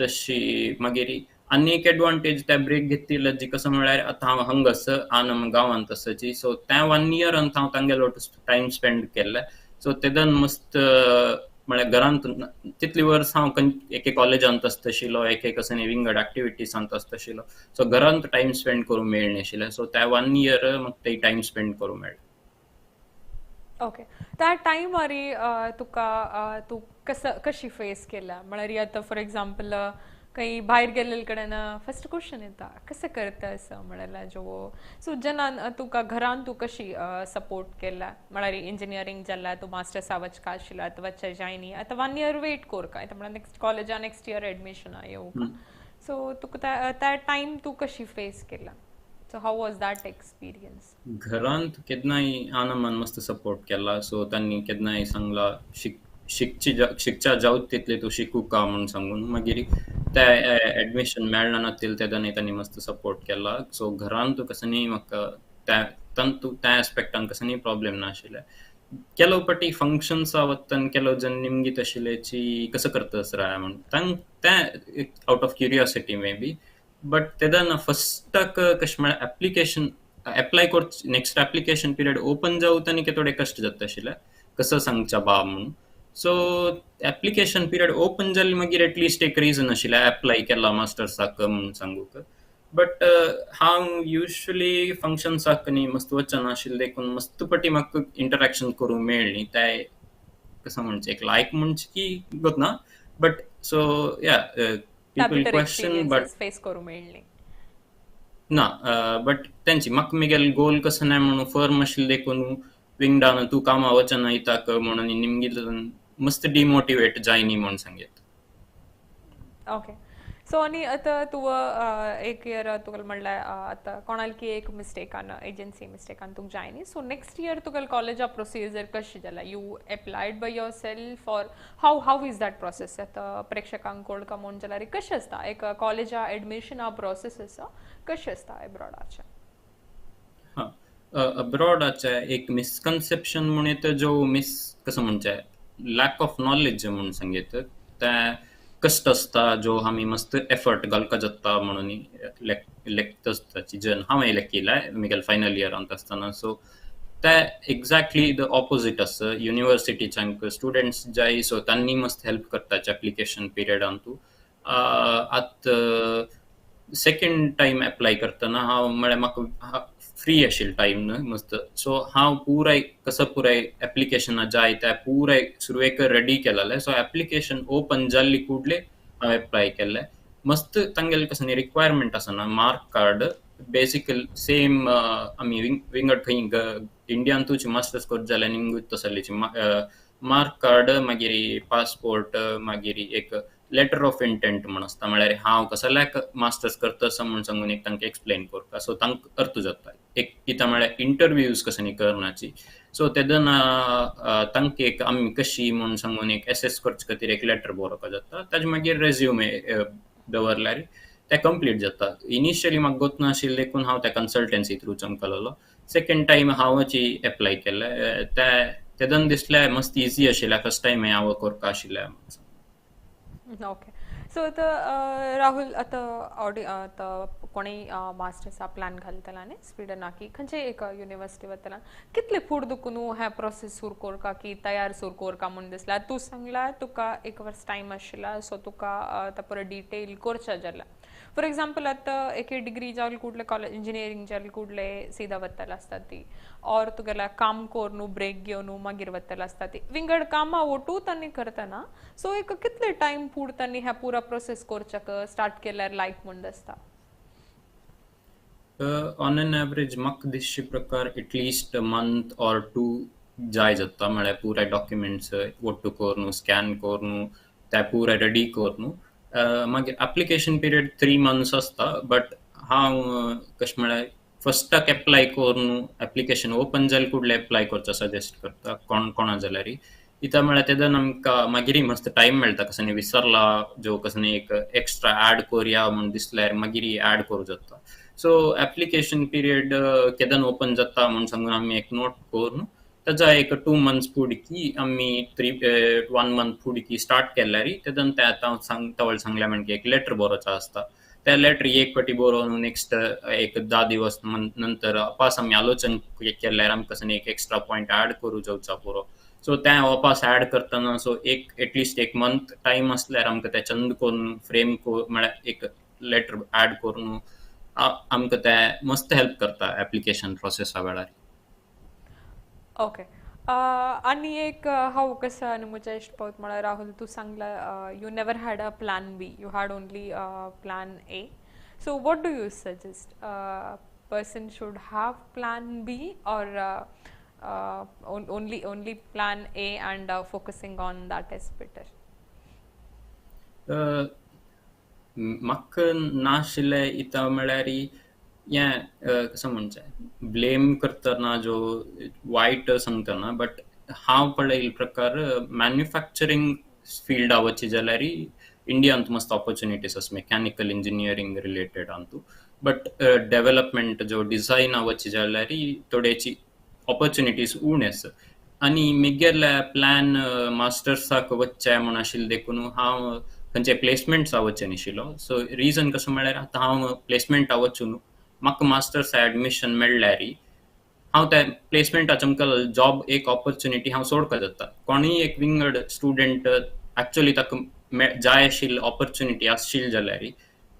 तशी. मागीर आनी एक एडवांटेज त्या ब्रेक घेतिल्लो जी कसो म्हळ्यार आतां हांव हांगा आसा आनी गांवांत आसाची. सो त्या वन इयरान हांव तांगेलो टायम स्पेंड केल्ले. सो तेदन मस्त म्हळ्यार घरांत तितली वर्स हांव एके कॉलेजांत आसताशिल्लो, एक एक असं विंगड एक्टिविटीसांत आसताशिल्लो. सो घरांत टायम स्पेंड करूंक मेळनाशिल्लें. सो त्या वन इयर म्हाका ते टायम स्पेंड करूंक मेळ्ळें. ओके, त्या टायमार तुका तूं कसं कशी फेस केला? म्हळ्यार आतां फॉर एग्जाम्पल खंय भायर गेल्ले कडेन फर्स्ट क्वेश्चन येता, कसं करता असं म्हळ्यार जो. सो जेन्ना तुका घरान तूं कशी सपोर्ट केला? म्हळ्यार इंजिनियरींग जाल्यार तूं मास्टर्सा वचका आशिल्लो, आतां वचच्या जायनी, आतां वन इयर वेट कोरका, आतां म्हळ्यार नेक्स्ट कॉलेजा नेक्स्ट इयर एडमिशना येवका. सो तुका त्या टायम तूं कशी फेस केला? So how was that experience? घरांत केन्नाय आनमान मस्त सपोर्ट केला. सो तांणी केन्नाय सांगला, शिकची, शिकच्या जावत तितले तूं शिकूका म्हूण सांगून. मागीर ते एडमिशन मेळना नातील तेन्ना तांणी मस्त सपोर्ट केला. सो घरांत कसं म्हाका त्या तांतू त्या एस्पेक्टान कसं प्रॉब्लेम नाशिल्ले. ಕೆಲವು ಪटी फंक्शन्स वतन ಕೆಲವು जन निमगीत आशिल्ल्याची कसं करतस राय म्हूण ते out of curiosity maybe. But तेन्ना फस्टाक कशें म्हळ्यार एप्लिकेशन एप्लाय कर, नेक्स्ट एप्लिकेशन पिरियड ओपन जावत आनी थोडे कश्ट जाता आशिल्ले, कसं सांगच्या बा म्हणून. सो एप्लिकेशन पिरियड ओपन जाली मागीर एटलिस्ट एक रिजन आशिल्लें एप्लाय केला मास्टर्साक म्हणून सांगूक. बट हांव युजली फंक्शन्साक न्ही मस्त वचनाशिल्लें, देखून मस्त पटी म्हाका इंटरेक्शन करूंक मेळ्ळी. ते कसं म्हणचें, एक लायक म्हणचे की गोत ना, but so yeah, people question but face करूंक मेळ्ळी. ना, बट तेंची म्हाका म्हगेलो गोल कसो नाय म्हणून फर्म आशिल्लें, देखून विंगडान तूं कामा वचना इताक म्हणून निमगीत मस्त डिमोटिवेट जायनी म्हूण सांगीत. ओके, सो आनी आतां तूं एक इयर तुका म्हणल्यार आतां कोणालकी एक मिस्टेकान, एजन्सी मिस्टेकान तुका जायनी. सो नेक्स्ट इयर तुका कॉलेजा प्रोसिजर कशी जाला? You applied by yourself or how is that process? आतां प्रेक्षकांक कळका म्हूण जाल्यार कशें आसता एक कॉलेजा एडमिशना प्रोसेस आसा, कशें आसता एब्रॉडाचें? हां, अब्रॉडाचें एक मिसकन्सेप्शन म्हूण येता, जो मिस कसं म्हणचें, लॅक ऑफ नॉलेज म्हूण सांगीत. तें कश्ट आसता जो आमी मस्त एफर्ट घालका जाता म्हणून लेखता आसता जन. हांवें लेखिल्लें म्हगेल्या फायनल इयरांत आसतना. सो ते एक्झॅक्टली the opposite आसा. युनिवर्सिटीच्यांक स्टुडंट्स जाय, सो तांणी मस्त हेल्प करता एप्लिकेशन पिरियडांतू. आतां सेकंड टायम एप्लाय करतना हांव म्हळ्यार म्हाका फ्री आशिल्लो टायम न्हय मस्त. सो हांव पुराय कसो पुराय एप्लिकेशना जाय ते पुराय सुरवेक रेडी केलेलें. सो एप्लिकेशन ओपन जाल्ली कुडले हांवें एप्लाय केल्लें. मस्त तांगेले कसो न्ही रिक्वायरमेंट आसना, मार्क कार्ड बेसिकल सेम, आमी विंगड खंय इंडियांतूच मास्टर्स कोर्स जाल्यार निमगीत तसलेची मार्क कार्ड, मागीर पासपोर्ट, मागीर एक लेटर ऑफ इंटेंट म्हूण आसता, म्हळ्यार हांव कसल्याक मास्टर्स करता असो म्हूण सांगून एक तांकां एक्सप्लेन करता. सो तांकां अर्थ जाता एक कितें म्हळ्यार इंटरव्यूज कसो न्ही करनाची. सो तेदना तांकां एक आमी कशी म्हूण सांगून एक एसेस करचे खातीर एक लेटर बरोवपाक जाता. ताजे मागीर रेज्युमे दवरल्यार ते कंप्लीट जाता. इनिशियली म्हाका गोत नाशिल्लें, देखून हांव त्या कन्सल्टन्सी थ्रू चमकलोलो. सेकंड टायम हांवच एप्लाय केलें. ते तेदन दिसलें मस्त इजी आशिल्लें, फर्स्ट टायम हांव करपा आशिल्लें. ओके, सो आतां राहुल, आतां ऑडि आतां कोणूय मास्टर्सा प्लॅन घालतला न्ही, स्विडनाक की खंयच्याय एका युनिवर्सिटी वतला, कितले फूड दुखून हें प्रोसेस सुरू करका की तयार सुरू करका म्हूण दिसला? तूं सांगला तुका एक वर्स टायम आशिल्ला, सो तुका आतां पुरो डिटेल करच्या जाला. फॉर एग्जाम्पल, आतां एक डिग्री जावन कुडले कॉलेज, इंजिनियरींग जावन कुडले सीधा वतले आसता ती, ऑर तुगेल्या काम करून ब्रेक घेवन मागीर वतले आसता ती, विंगड कामां ओटू तांणी करतना. सो एक कितले टायम फूड तांणी ह्या पुरा प्रोसेस करच्याक स्टार्ट केल्यार लायक म्हूण दिसता? ऑन एन एवरेज म्हाका दिसचे प्रकार at least month or to जाय जाता, म्हळ्यार पुराय डॉक्युमेंट्स ಒಟ್ಟು करून, स्कॅन करून, ते पुराय रेडी करून. मागीर एप्लिकेशन पिरियड 3 मंथ्स आसता. बट हांव कशें म्हळ्यार फस्टाक एप्लाय करून एप्लिकेशन ओपन जालें कुडले एप्लाय करचो सजेस्ट करता कोण कोणा जाल्यार. इता म्हळ्यार तेदन आमकां मागीर मस्त टायम मेळटा, कसो न्ही विसरला जो कसो न्ही एक एक्स्ट्रा ऍड करया म्हूण दिसल्यार मागीर ऍड करूं जाता. सो एप्लिकेशन पिरियड केदन ओपन जाता म्हूण सांगून आमी एक नोट करून ताजा एक 2 मंथ्स फुडकी आमी थ्री वन मंथ फुडकी स्टार्ट केल्यार, तेदन ते आतां सांग तवळ सांगल्या म्हणजे एक लेटर बरोवचो आसता. त्या लेटर एक फावटी बरोवन नेक्स्ट एक 10 दिवस नंतर वापस आमी आलोचन केल्यार आमकां कसो एक एक्स्ट्रा पॉयंट ऍड करूं जावचा पुरो. सो तें वापस ऍड करतना, सो एक एटलिस्ट एक मंथ टायम आसल्यार आमकां तें चंद करून फ्रेम म्हळ्यार एक लेटर ऍड करून आमकां तें मस्त हेल्प करता एप्लिकेशन प्रोसेसा वेळार. ओके. आनी एक हांव कसो आनी म्हज्या इश्ट पावत म्हळ्यार राहुल, तूं सांगला you never had a plan B, you had only plan A. So what do you suggest, person should have plan B or only plan A and focusing on that is better? म्हाका नाशिल्लें इता म्हळ्यार हें कसो म्हणचें, blame करतना जो वायट सांगतना, बट हांव पळयिल्ले प्रकार मॅन्युफॅक्चरींग फिल्डा वचचे जाल्यार इंडियांत मस्त ऑपॉर्च्युनिटीज आसा mechanical engineering related Antu. But development जो डिझायना वचचे जाल्यार थोडेची ऑपॉर्च्युनिटीज उणे आसा. आनी म्हगेले प्लॅन मास्टर्साक वचचें म्हूण आशिल्लें देखून हांव खंयचे प्लेसमेंट्सा वचचे नाशिल्लो. सो रिजन कसो म्हळ्यार आतां हांव प्लेसमेंटा वचून म्हाका मास्टर्स एडमिशन मेळ्ळ्यार हांव त्या प्लेसमेंटाचे मुखार जॉब एक ऑपॉर्च्युनिटी हांव सोडका जाता. कोणूय एक विंगड स्टुडंट एक्चुअली ताका जाय आशिल्ली ऑपॉर्च्युनिटी आशिल्ली जाल्यार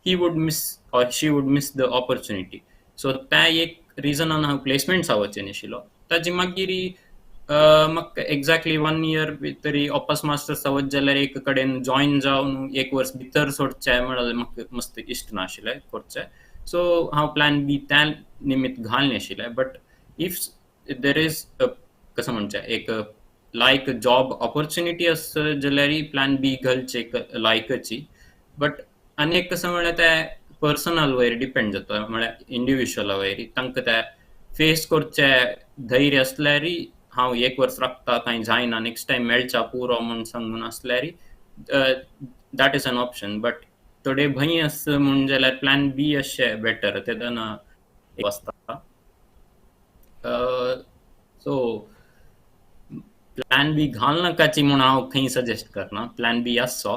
he would miss or she would miss the opportunity. So त्या एक रिजनान हांव प्लेसमेंट्सा वचचे नाशिल्लो. ताजे मागीर म्हाका एक्झॅक्टली वन इयर तरी ऑपस मास्टर्सा वच जाल्यार एक कडेन जॉयन जावन एक वर्स भितर सोडचें म्हळ्यार म्हाका मस्त इश्ट नाशिल्लें करचें. सो हांव प्लॅन बी त्या निमित्त घाल नाशिल्लें. बट if there is कसो म्हणचें एक लायक जॉब ऑपॉर्च्युनिटी आसा जाल्यार प्लॅन बी घालचे लायकची. बट आनी एक कसो म्हळ्यार तें पर्सनल वयर डिपेंड जाता, म्हळ्यार इंडिविज्युअला वयर तांकां ते फेस करचें धैर्य आसल्यार हांव एक वर्स राखता कांय जायना नेक्स्ट टायम मेळच्या पुरो म्हूण सांगून आसल्यार that is an option. But थोडे भंय आसा म्हूण जाल्यार प्लॅन बी अशें बेटर तेदना आसता. सो प्लॅन बी घालनाकाची म्हूण हांव खंय सजेस्ट करना. प्लॅन बी आसचो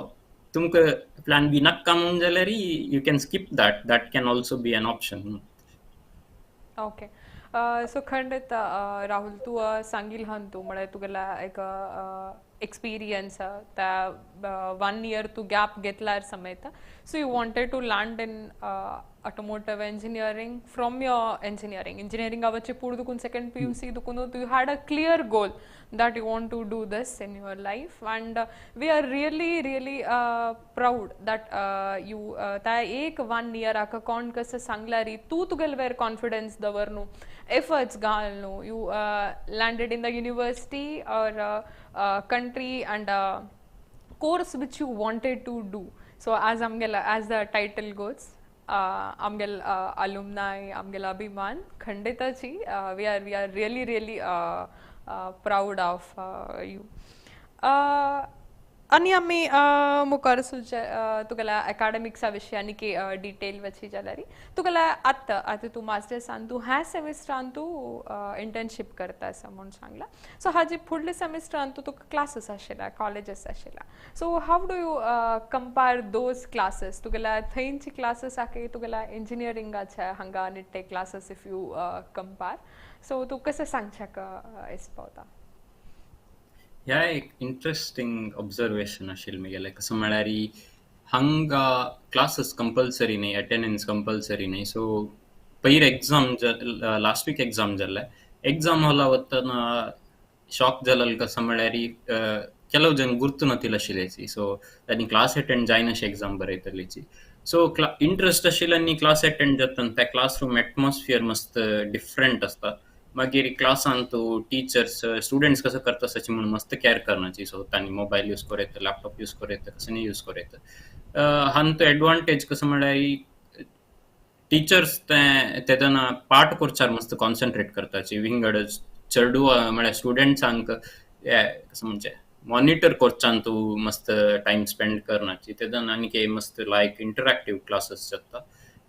तुमकां, प्लॅन बी नाका म्हूण जाल्यार you can skip that, that can also be an option. Okay, so खंडित राहुल, तूं सांगील हन तूं म्हळ्यार तुगेल्या एक एक्सपिरियन्स त्या वन इयर तूं गॅप घेतल्यार समेत, so you wanted to land in automotive engineering from your engineering engineering आवचे पूर्ण दुकून सेकंड पीयूसी दुकून you had a clear goal that you want to do this in your life, and we are really really proud that you त्या एक one इयराक कोण कसं सांगल्यारी तूं तुगेले वयर कॉन्फिडन्स दवर न्हू, एफर्ट्स घाल न्हू, you landed in the university or country and course which you wanted to do. So as आमगेला, as the title goes, आमगेल alumni, आमगेला अभिमान खंडिताची, we are really really proud of you. आनी आमी मुखार सुचे तुगेल्या एकाडेमिक्सा विशीं आनी डिटेल वची जाल्यार तुगेल्या आतां आतां तूं मास्टर्सान तूं ह्या सेमिस्टरान तूं इंटर्नशीप करता आसा म्हूण सांगला. सो हाजी फुडल्या सेमिस्टरान तूं तुका क्लासीस आशिल्ल्या, कॉलेजीस आशिल्ल्या, so how do you compare those classes, तुगेल्या थंयची क्लासीस आनी तुगेल्या इंजिनियरिंगाच्या हांगा Nitte classes, if you compare, so तूं कशें सांगच्याक एस पावता? ह्या एक इंट्रस्टिंग ऑब्जर्वेशन आशिल्लें म्हगेलें. कसो म्हळ्यार हांगा क्लासीस कंपल्सरी न्ही, अटेंडन्स कंपल्सरी न्ही. सो पयर एग्जाम, लास्ट वीक एग्जाम जाल्ले, एग्जाम हॉला वतना शॉक जालें. कसो म्हळ्यार ಕೆಲವು ಜನ ಗುರ್ತು ನತಿಲ್ಲ. ಸೊ तांणी क्लास अटेंड जायनाशे एग्जाम बरयतलीची. सो इंट्रस्ट आशिल्ल्यांनी क्लास अटेंड जाता, त्या क्लासरूम एटमॉस्फियर मस्त डिफरंट आसता. मागीर क्लासान तूं टिचर्स स्टुडंट्स कसो करता अशें म्हणून मस्त कॅर करनाची. सो तांणी मोबायल यूज करूं येता, लॅपटॉप यूज करूं येता, कसं यूज करूं येता. हांतू एडवांटेज कसो म्हळ्यार टिचर्स ते तेदना पाठ करच्यार मस्त कॉन्सन्ट्रेट करताची. विंगड चेडवा म्हळ्यार स्टुडंट्सांक कसं म्हणचें मॉनिटर करच्यान तूं मस्त टायम स्पेंड करनाची. तेदना आनीक मस्त लायक इंटरॅक्टीव क्लासीस जाता.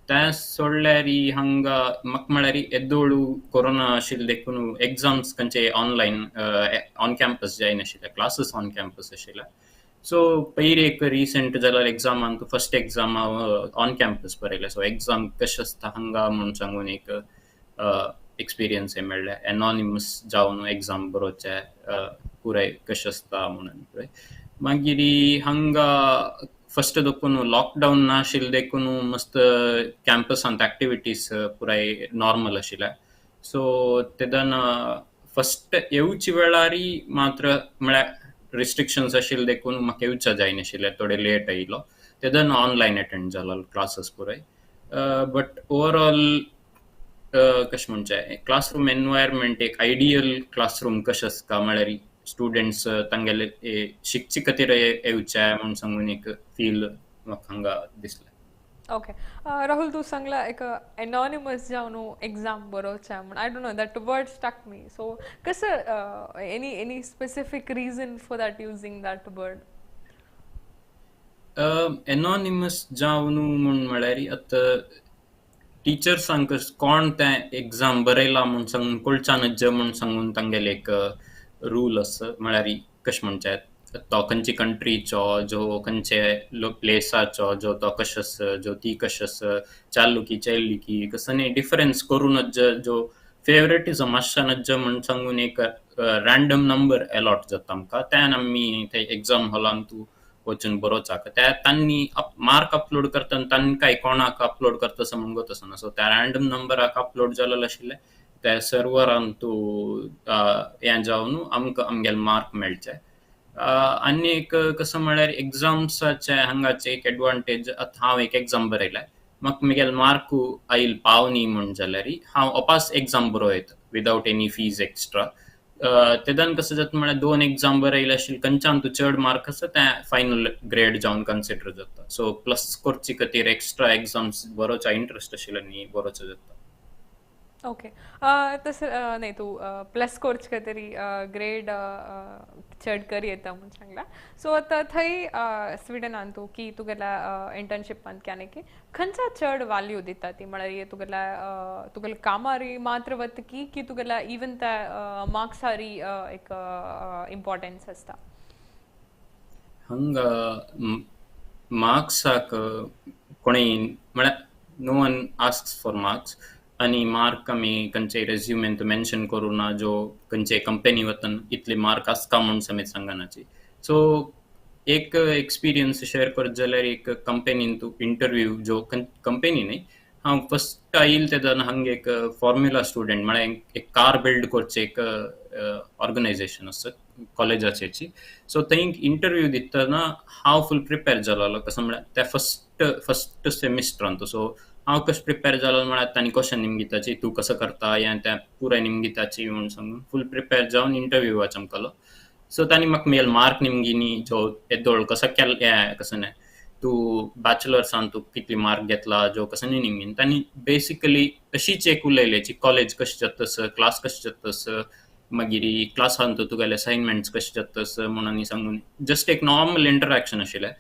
तें सोडल्यार हांगा म्हाका म्हळ्यार येदोळू कोरोना आशिल्लें देखून एग्जाम्स खंयचे ऑनलायन ऑन कॅम्पस जायनाशिल्ले, क्लासीस ऑन कॅम्पस आशिल्ले. सो पयर एक रिसंट जाल्यार एग्जामान फर्स्ट एग्जाम हांव ऑन कॅम्पस बरयलें. सो एग्जाम कशें आसता हांगा म्हूण सांगून एक एक्सपिरियन्स मेळ्ळें. एनॉनिमस जावन एग्जाम बरोवचें पुराय कशें आसता म्हणून पळय. मागीर हांगा फर्स्ट देखून लॉकडावन नाशिल्लें देखून मस्त कॅम्पसांत एक्टिविटीज पुराय नॉर्मल आशिल्ले. सो तेदना फस्ट येवचे वेळारी मात्र म्हळ्यार रिस्ट्रिक्शन्स आशिल्ले देखून म्हाका येवचा जायनाशिल्लें, थोडे लेट आयलो तेदन ऑनलायन अटेंड जालो क्लासीस पुराय. बट ओवरऑल कशें म्हणचें, क्लासरूम एनवायरमेंट एक आयडियल क्लासरूम कशें आसता, म्हळ्यार स्टुडंट्स तांगेले शिकचे खातीर येवचे म्हूण सांगून एक फील म्हाका हांगा दिसलें. ओके राहुल, तूं सांगला एक एनॉनिमस जावन एग्जाम बरोवचें म्हण. I don't know, that word stuck me. So कसं any specific reason for that using that word? Anonymous जावन म्हूण म्हळ्यार आतां टिचर्सांक कोण तें एग्जाम बरयला म्हूण सांगून कळचा नज्ज म्हूण सांगून तांगेले एक रूल आसा. म्हळ्यार कशें म्हणचें, तो खंयचे कंट्रीचो, जो खंयचे प्लेसाचो, जो तो कशें आसा, जो ती कशें आसा, चालू की चेल्ली की कसं न्ही डिफरन्स करूं नज्ज, जो फेवरेटिजम आसच्या नज्ज म्हूण सांगून एक रँडम नंबर अलॉट जाता आमकां. त्यान आमी ते एग्जाम हॉलान तूं वचून बरोवचाक त्या तांणी मार्क अपलोड करतना तांकां कोणाक अपलोड करता असं म्हूण आसना. सो त्या रँडम नंबराक अपलोड जालेले आशिल्ले त्या सर्वरान तूं हें जावन आमकां आमगेले मार्क मेळचे. आनी एक कसं म्हळ्यार एग्जाम्साचे हांगाचे एक एडवांटेज, आतां हांव एक एग्जाम बरयले, म्हाका म्हगेले मार्क आयल पावनी म्हूण जाल्यार हांव अपास एग्जाम बरोवं येता विदावट एनी फीज एक्स्ट्रा. तेदान कसं जाता म्हळ्यार दोन एग्जाम बरयले आशिल्ले खंयच्यान तूं चड मार्क आसा तें फायनल ग्रेड जावन कन्सिडर जाता. सो प्लस करचे खातीर एक्स्ट्रा एग्जाम्स बरोवचा इंट्रस्ट आशिल्ले बरोवचो जाता. ओके, तसं नाही, तूं प्लस कोर्स तरी ग्रेड चड कर येता म्हूण सांगला. सो आतां थंय स्विडनान तूं की तुगेल्या इंटर्नशिपान की की खंयचा चड व्हॅल्यू दिता ती, म्हळ्यार तुगेल्या तुगेल्या कामारी मात्र वता की की तुगेल्या इवन त्या मार्क्सारी एक इम्पॉर्टन्स आसता? हांगा मार्क्साक कोणेय म्हळ्यार no one ask for marks. आनी मार्क आमी खंयचे रेज्युमेन मेन्शन करूं ना, जो खंयचे कंपनी वतन इतले मार्क आसता म्हूण समेत सांगनाची. सो एक एक्सपिरियन्स शेअर करत जाल्यार एक कंपनीन तूं इंटरव्यू, जो कंपनी न्ही, हांव फस्ट आयल तेन्ना हांगा एक फॉर्म्युला स्टुडंट म्हळ्यार एक कार बिल्ड करचें एक ऑर्गनायझेशन आसा कॉलेजाचेची. सो थंय इंटरव्यू दितना हांव फूल प्रिपेर जालोलो, कसो म्हळ्यार त्या फस्ट फस्ट सेमिस्टरान. सो हांव कशें प्रिपेर जालो म्हळ्यार तांणी क्वेश्चन निमगिताची, तूं कसो करता हें तें पुराय निमगिताची म्हूण सांगून फूल प्रिपेर जावन इंटरव्यूवा चमकलो. सो तांणी म्हाका म्हगेले मार्क निमगिनी, जो येदोळ कसो केल हें कसो न्ही तूं बॅचलर्सान तूं कितले मार्क घेतला, जो कसो न्ही निमगीन. तांणी बेसिकली अशीच एक उलयली, कॉलेज कशें जाता, क्लास कशें जाता, मागीर क्लासान तूं तुगेले असायनमेंट्स कशें जाता म्हणून सांगून जस्ट एक नॉर्मल इंटरॅक्शन आशिल्लें.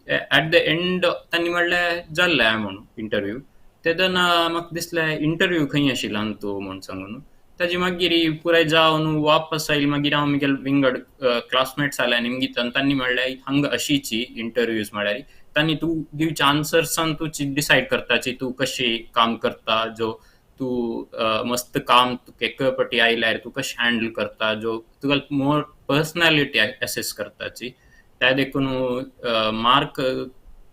एट the end तांणी म्हणलें जाल्लें म्हणून इंटरव्यू. तेदना म्हाका दिसलें इंटरव्यू खंय आशिल्लो तूं म्हूण सांगून. ताजे मागीर पुराय जावन वापस आयली, मागीर हांव म्हगेले विंगड क्लासमेट्स आयले निमगितान, तांणी म्हणलें हांगा अशीची इंटरव्यूज, म्हळ्यार तांणी तूं दिवच्या आन्सर्सान तूं डिसायड करताची तूं कशी काम करता, जो तूं मस्त काम तुका एक पटी आयल्यार तूं कशें हँडल करता, जो तुका मोर पर्सनॅलिटी एसेस करताची. त्या देखून मार्क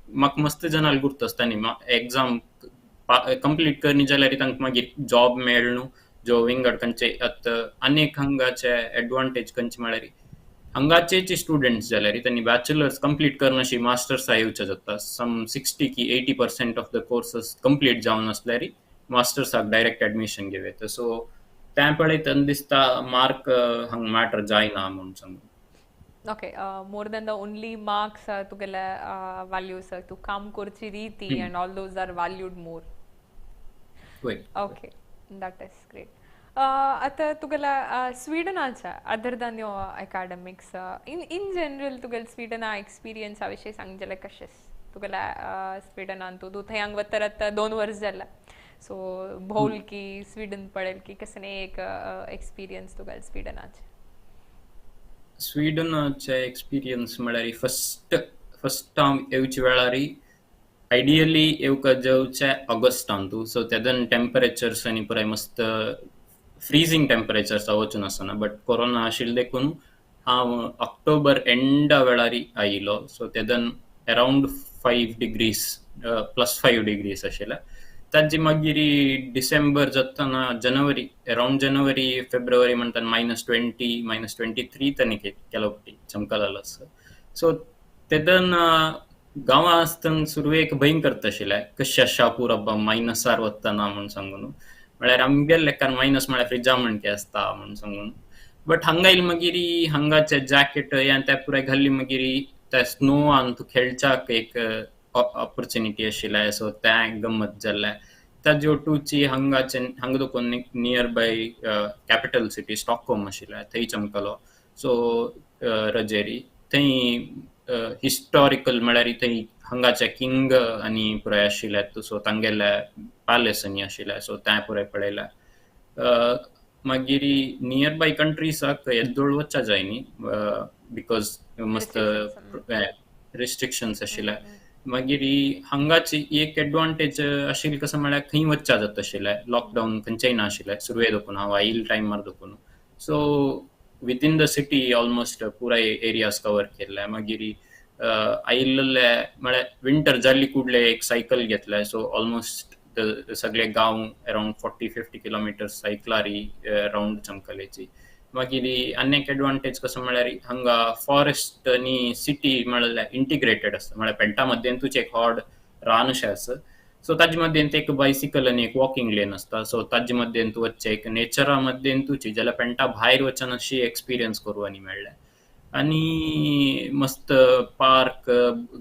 म्हाका मस्त जाणां गुर्त आसता न्ही, एग्जाम कंप्लीट करनी जाल्यार तांकां मागीर जॉब मेळ न्हू, जो विंगड खंयचे. आतां आनीक हांगाचे एडवांटेज खंयचे म्हळ्यार हांगाचेच स्टुडंट्स जाल्यार तांणी बॅचलर्स कंप्लीट करनाशी मास्टर्सा येवचें जाता. सम 60 की 80% ऑफ the courses complete जावन आसल्यार मास्टर्साक डायरेक्ट एडमिशन घेवं येता. सो तें पळयतना दिसता मार्क हांगा मॅटर जायना म्हूण सांगून. Okay, more than the only marks, तुगेले values, तूं काम करची रीती and all those are valued more. वय. Okay, that is great. आतां तुगेल्या स्विडनाच्या other than your academics, in general तुगेले स्विडना एक्सपिरियन्सा विशीं सांग जाल्यार कशें तुगेल्या स्विडनान तूं तूं थंय हांगा वतर आतां 2 वर्स जाला, सो भोवल की स्विडन पळयल की कसं न्ही एक एक्सपिरियन्स तुगेले स्विडनाचे? स्विडनाचे एक्सपिरियन्स म्हळ्यार फस्ट फस्ट हांव येवच्या वेळार आयडियली येवका जेवचे ऑगस्टान तूं. सो तेदन टेम्परेचर्स आनी पुराय मस्त फ्रिजींग टेम्परेचर्स वचून आसना, बट कोरोना आशिल्ले देखून हांव ऑक्टोबर एंडा वेळार आयलो. सो तेदन around 5 degrees, +5 degrees आशिल्ले. ताजे मागीर डिसेंबर जाताना जनवरी, अरावंड जनवरी फेब्रुवारी म्हणटान -20 -23 तनिक ಕೆಲವು फावटी चमकलालो आसा. सो तेदन गांवां आसतना सुरवेक भंय करता आशिल्लें, कशें आसा पुरो मायनसार वतना म्हूण सांगून. म्हळ्यार आमगेल्या लेखान मायनस म्हळ्यार फ्रिजा म्हणके आसता म्हूण सांगून. बट हांगा येयले मागीर हांगाचे जॅकेट हें तें पुराय घाल्ली, मागीर त्या स्नोवान तूं खेळच्याक एक ऑपॉर्चुनिटी आशिल्लें. सो तें गम्मत जाल्लें. ताजे ओटूची हांगाचे हांगा दोकून near by capital city Stockholm आशिल्लें, थंय चमकलो. सो रजेरी थंय हिस्टॉरिकल म्हळ्यार थंय हांगाचे किंग आनी पुराय आशिल्ले, सो तांगेले पॅलेस आनी आशिल्ले, सो तें पुराय पळयलें. मागीर नियर बाय कंट्रीसाक येद्दोळ वच्चा जाय न्ही, because मस्त रिस्ट्रिक्शन्स आशिल्ले. मागीर हांगाची एक एडवांटेज आशिल्ली कसो म्हळ्यार खंय वच्चा जाता आशिल्लें, लॉकडावन खंयचेय नाशिल्लें सुरवे दोकून, हांव आयिल्ले टायमार दोकून. So within the city almost पुराय एरियाज कवर केल्ले. मागीर आयिल्ले म्हळ्यार विंटर जाल्ली कुडले एक सायकल घेतले, सो ऑलमोस्ट सगळे गांव अरावंड 40-50 किलोमिटर्स सायकलारी रावंड चमकलेची. मागीर आनी एक एडवांटेज कसो म्हळ्यार हांगा फॉरेस्ट आनी सिटी म्हळ्यार इंटिग्रेटेड आसा, म्हळ्यार पेंटा मध्येंतूच एक व्हड रान अशें आसा. सो ताजे मध्येंत एक बायसिकल आनी एक वॉकिंग लेन आसता. सो ताजे मध्येंत वचचें एक नेचरा मध्येंतूच, जाल्यार पेंटा भायर वचून अशी एक्सपिरियन्स करूं आनी मेळ्ळें. आनी मस्त पार्क,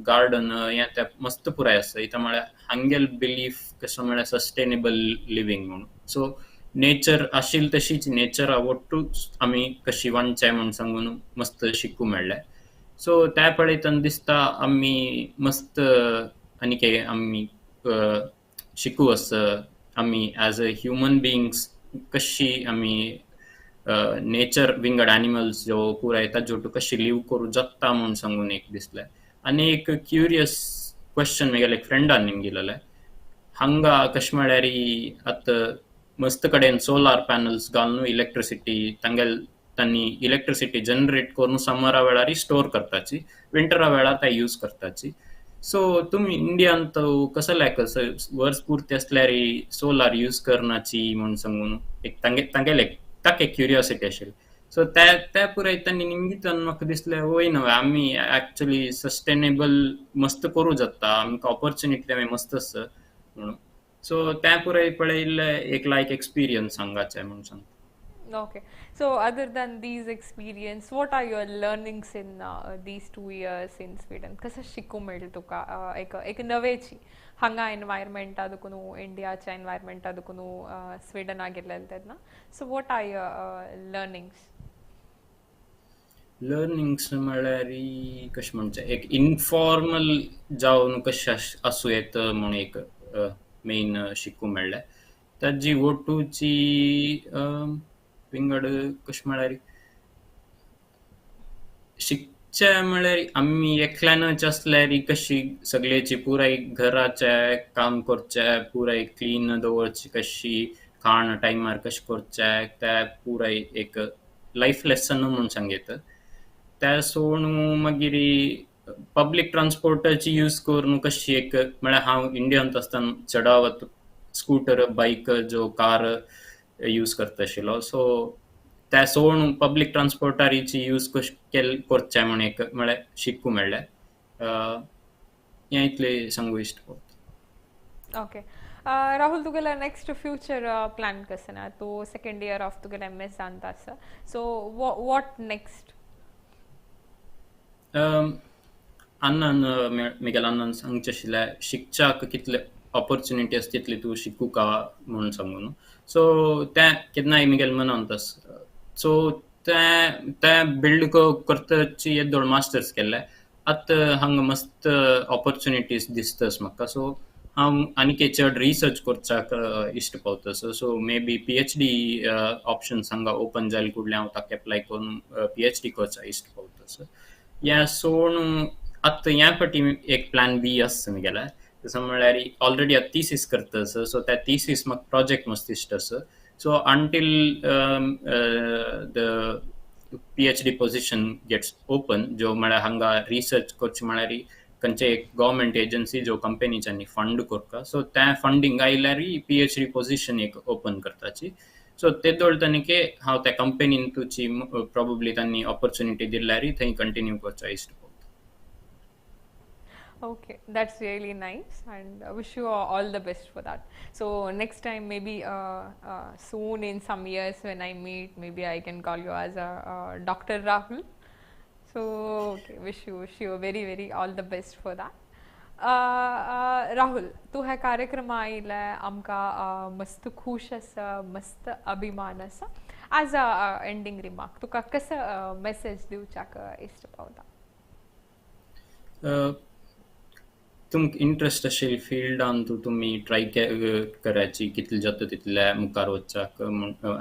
गार्डन हें तें मस्त पुराय आसा. इतां म्हळ्यार हांगेल बिलीफ कसो म्हळ्यार सस्टेनेबल लिवींग म्हणून. सो नेचर आशिल्ली तशीच नेचरा वट्टूच आमी कशी वांचचें म्हूण सांगून मस्त शिकूं मेळ्ळें. सो त्या पळयतना दिसता आमी मस्त आनी आमी शिकू आसा, आमी एज अ ह्युमन बिंग्स कशी आमी नेचर विंगड एनिमल्स जो पुराय ताज्यो कशी लीव करूं जाता म्हूण सांगून एक दिसलें. आनी एक क्युरियस क्वेश्चन म्हगेल्या एक फ्रेंडान निमगिलेलें, हांगा कशें म्हळ्यार आतां मस्त कडेन सोलार पॅनल्स घालून इलेक्ट्रिसिटी तांगेल तांणी इलेक्ट्रिसिटी जनरेट करून समरा वेळार स्टोर करताची, विंटरा वेळार ते यूज करताची. सो तुमी इंडियांत कसो वर्स पुर्ती आसल्यार सोलार यूज करनाची म्हूण सांगून एक तांगे तांगेले ताका एक क्युरियोसिटी आशिल्ली. सो त्या त्या पुराय तांणी निमगितान म्हाका दिसलें वय न्हय, आमी एक्चुली सस्टेनेबल मस्त करूं जाता, आमकां ऑपॉर्चुनिटी आमी मस्त आसा म्हणून. सो त्या पुराय पळयल्लें एक लायक एक्सपिरियन्स हांगाचें म्हूण सांगता. Okay. So other than these experience, what are your learnings in these 2 years in Sweden? कसं शिकूं मेळ्ळें तुका एक एक नवेची हांगा एनवायरमेंटा देखून, इंडियाच्या एनवायरमेंटा देखून स्वीडना गेल्लें तेन्ना? So what are your learnings? Learnings म्हळ्यार कशें म्हणचें, एक इनफॉर्मल जावन कशें आसूं येता म्हूण एक मेन शिकूं मेळ्ळें. ताजी ओटूची विंगड कशें म्हळ्यार शिकचें म्हळ्यार आमी एकल्यानच आसल्यार कशी सगळ्याची पुराय घराचें काम करचें, पुराय क्लीन दवरची, कशी खाण टायमार कशें करचें, तें पुराय एक लायफ लेसन म्हूण सांगयता. त्या सोडून मागीर पब्लीक ट्रान्सपोर्टाची यूज करून कशी एक म्हळ्यार हांव इंडियांत आसतना चडावत स्कूटर, बायक जो कार यूज करता आशिल्लो. सो त्या सोडून पब्लीक ट्रान्सपोर्टारीची यूज कशें केल करचें म्हूण एक म्हळ्यार शिकूं मेळ्ळें. हें इतलें सांगू इश्ट पडटा. ओके राहुल, तुगेले नेक्स्ट फ्युचर प्लॅन कशें ना? तूं सेकंड इयर ऑफ तुगेले एम एस जावन आसा, सो what next? अण्णान, म्हगेल्या अण्णान सांगचें आशिल्लें, शिकच्याक कितले ऑपॉर्चुनिटी आसा तितली तूं शिकूका म्हूण सांगून. सो तें केन्नाय म्हगेल्या मनांत आसा. सो तें तें बिल्ड करतच येदोळ मास्टर्स केल्लें. आतां हांगा मस्त ऑपॉर्चुनिटीज दिसतास म्हाका, सो हांव आनीक चड रिसर्च करच्याक इश्ट पावता. So may be PhD options हांगा ओपन जाले कुडले हांव ताका एप्लाय करून पीएचडी करच्याक इश्ट पावता. ह्या सोडून आतां ह्या फाटी एक प्लॅन बी आसा म्हगेलें. तशें म्हळ्यार ऑलरेडी आतां थिसीस करता आसा, सो त्या थिसीस म्हाका प्रोजेक्ट मस्त इश्ट आसा. So until the PhD position gets open, जो म्हळ्यार हांगा रिसर्च करचें म्हळ्यार खंयचे एक गव्हर्मेंट एजन्सी जो कंपनीच्यांनी फंड करता, सो त्या फंडींग आयल्यार पीएचडी पोझिशन एक ओपन करताची. सो ते दवरतनके हांव त्या कंपनीन तुची प्रोबेबली तांणी ऑपॉर्च्युनिटी दिल्यार थंय कंटिन्यू करचा इश्ट. Okay, that's really nice and I wish you all the best for that. So next time maybe soon in some years when I meet, maybe I can call you as a Dr. Rahul. So okay, wish you very very all the best for that. Rahul, तूं ह्या कार्यक्रमा आयिल्ले आमकां मस्त खुश आसा, मस्त अभिमान आसा. एज अ एंडींग रिमार्क तुका कसो मेसेज दिवच्याक इश्ट पावता? तुमकां इंट्रस्ट आशिल्ले फिल्डान तूं तुमी ट्राय करायची कितले जाता तितले मुखार वचच्याक.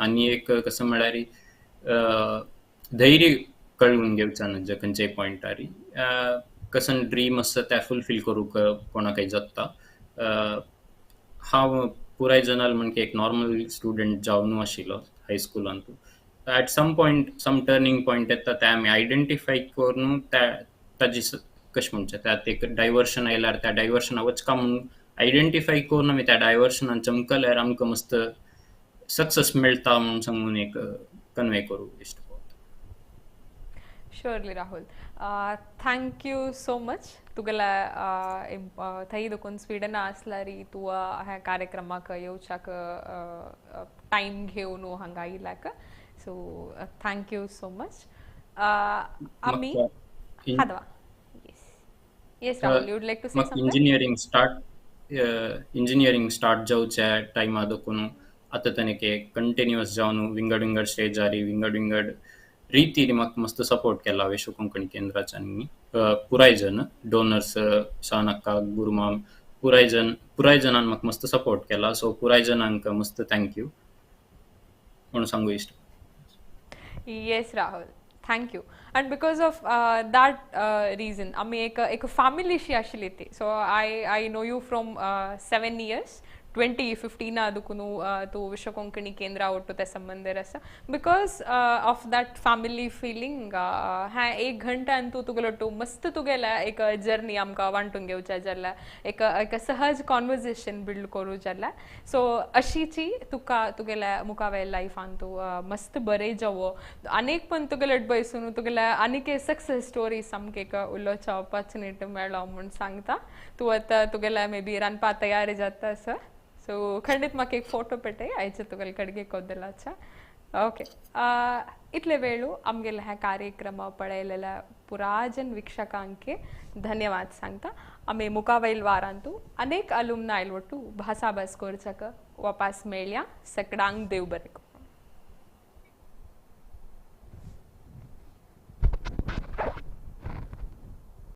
आनी एक कसं म्हळ्यार धैर्य कळून घेवचा न्हू खंयच्याय पॉयंटार कसं ड्रीम आसता तें फुलफील करूंक कोणाकय जाता. हांव पुराय जनाल म्हणके एक नॉर्मल स्टुडंट जावन आशिल्लो हायस्कुलांत. At some point some turning point येता ते आमी आयडेंटिफाय करून त्या ताजी कशें म्हणचें त्यात एक डायवर्शन आयल्यार त्या डायवर्शना वचका म्हूण आयडेंटिफाय करून आमी त्या डायवर्शनान चमकल्यार आमकां मस्त सक्सेस मेळटा म्हूण सांगून एक कन्वे करूं इश्ट. Surely Rahul, thank you so much. तुगेल्या थंय देखून स्विडना आसल्यार तूं ह्या कार्यक्रमाक येवच्याक टायम घेवन हांगा आयिल्ल्याक. So thank you so much. आमी हादवा. Yes, Rahul, you would like to say something? Engineering start जावच्या टायमा देखून आतां तनके कंटिन्युअस जावन विंगड विंगड स्टेजारी विंगड विंगड रितीन म्हाका मस्त सपोर्ट केला विश्व कोंकणी केंद्राच्यानी पुराय जन डोनर्स शानक्का गुरुमाम पुराय जनान म्हाका मस्त सपोर्ट केला. सो पुराय जनांक मस्त thank you म्हणून सांगू इश्ट. Yes Rahul, thank you. And because of that reason आमी एक एक फॅमिलीशी आशिल्ली ती. So I know you from 7 years, 2015 देखून तूं विश्व कोंकणी केंद्रा ಒಟ್ಟು ते संबंदीर आसा. Because of that family feeling ह्या एक घंट्यान तूं तुगेलो टू मस्त तुगेल्या एक जर्नी आमकां वांटून घेवच्या जाल्यार एक एक सहज कॉन्वर्जेशन बिल्ड करूं जाल्यार. सो अशीची तुका तुगेल्या मुखावेल्या लायफान तूं मस्त बरें जावो, आनीक पण तुगेले बैसून तुगेल्या आनीक सक्सेस स्टोरी सामकें एक उलोवच्या ऑपॉर्च्युनिटी मेळ्ळो म्हूण सांगता. तूं आतां तुगेल्या मे बी रांदपा तयारी जाता सर. सो खंडीत म्हाका एक फोटो पेटय आयचे तुगेले कडगे कोदलाच्या. ओके, इतले वेळू आमगेले ह्या कार्यक्रम पळयलेल्या पुराजन वीक्षकांके धन्यवाद सांगता. आमी मुखावयल वारांतू अनेक अलुमनायल ಒಟ್ಟು भासाभास करच्याक वापास मेळया. सकडांक देव बरें.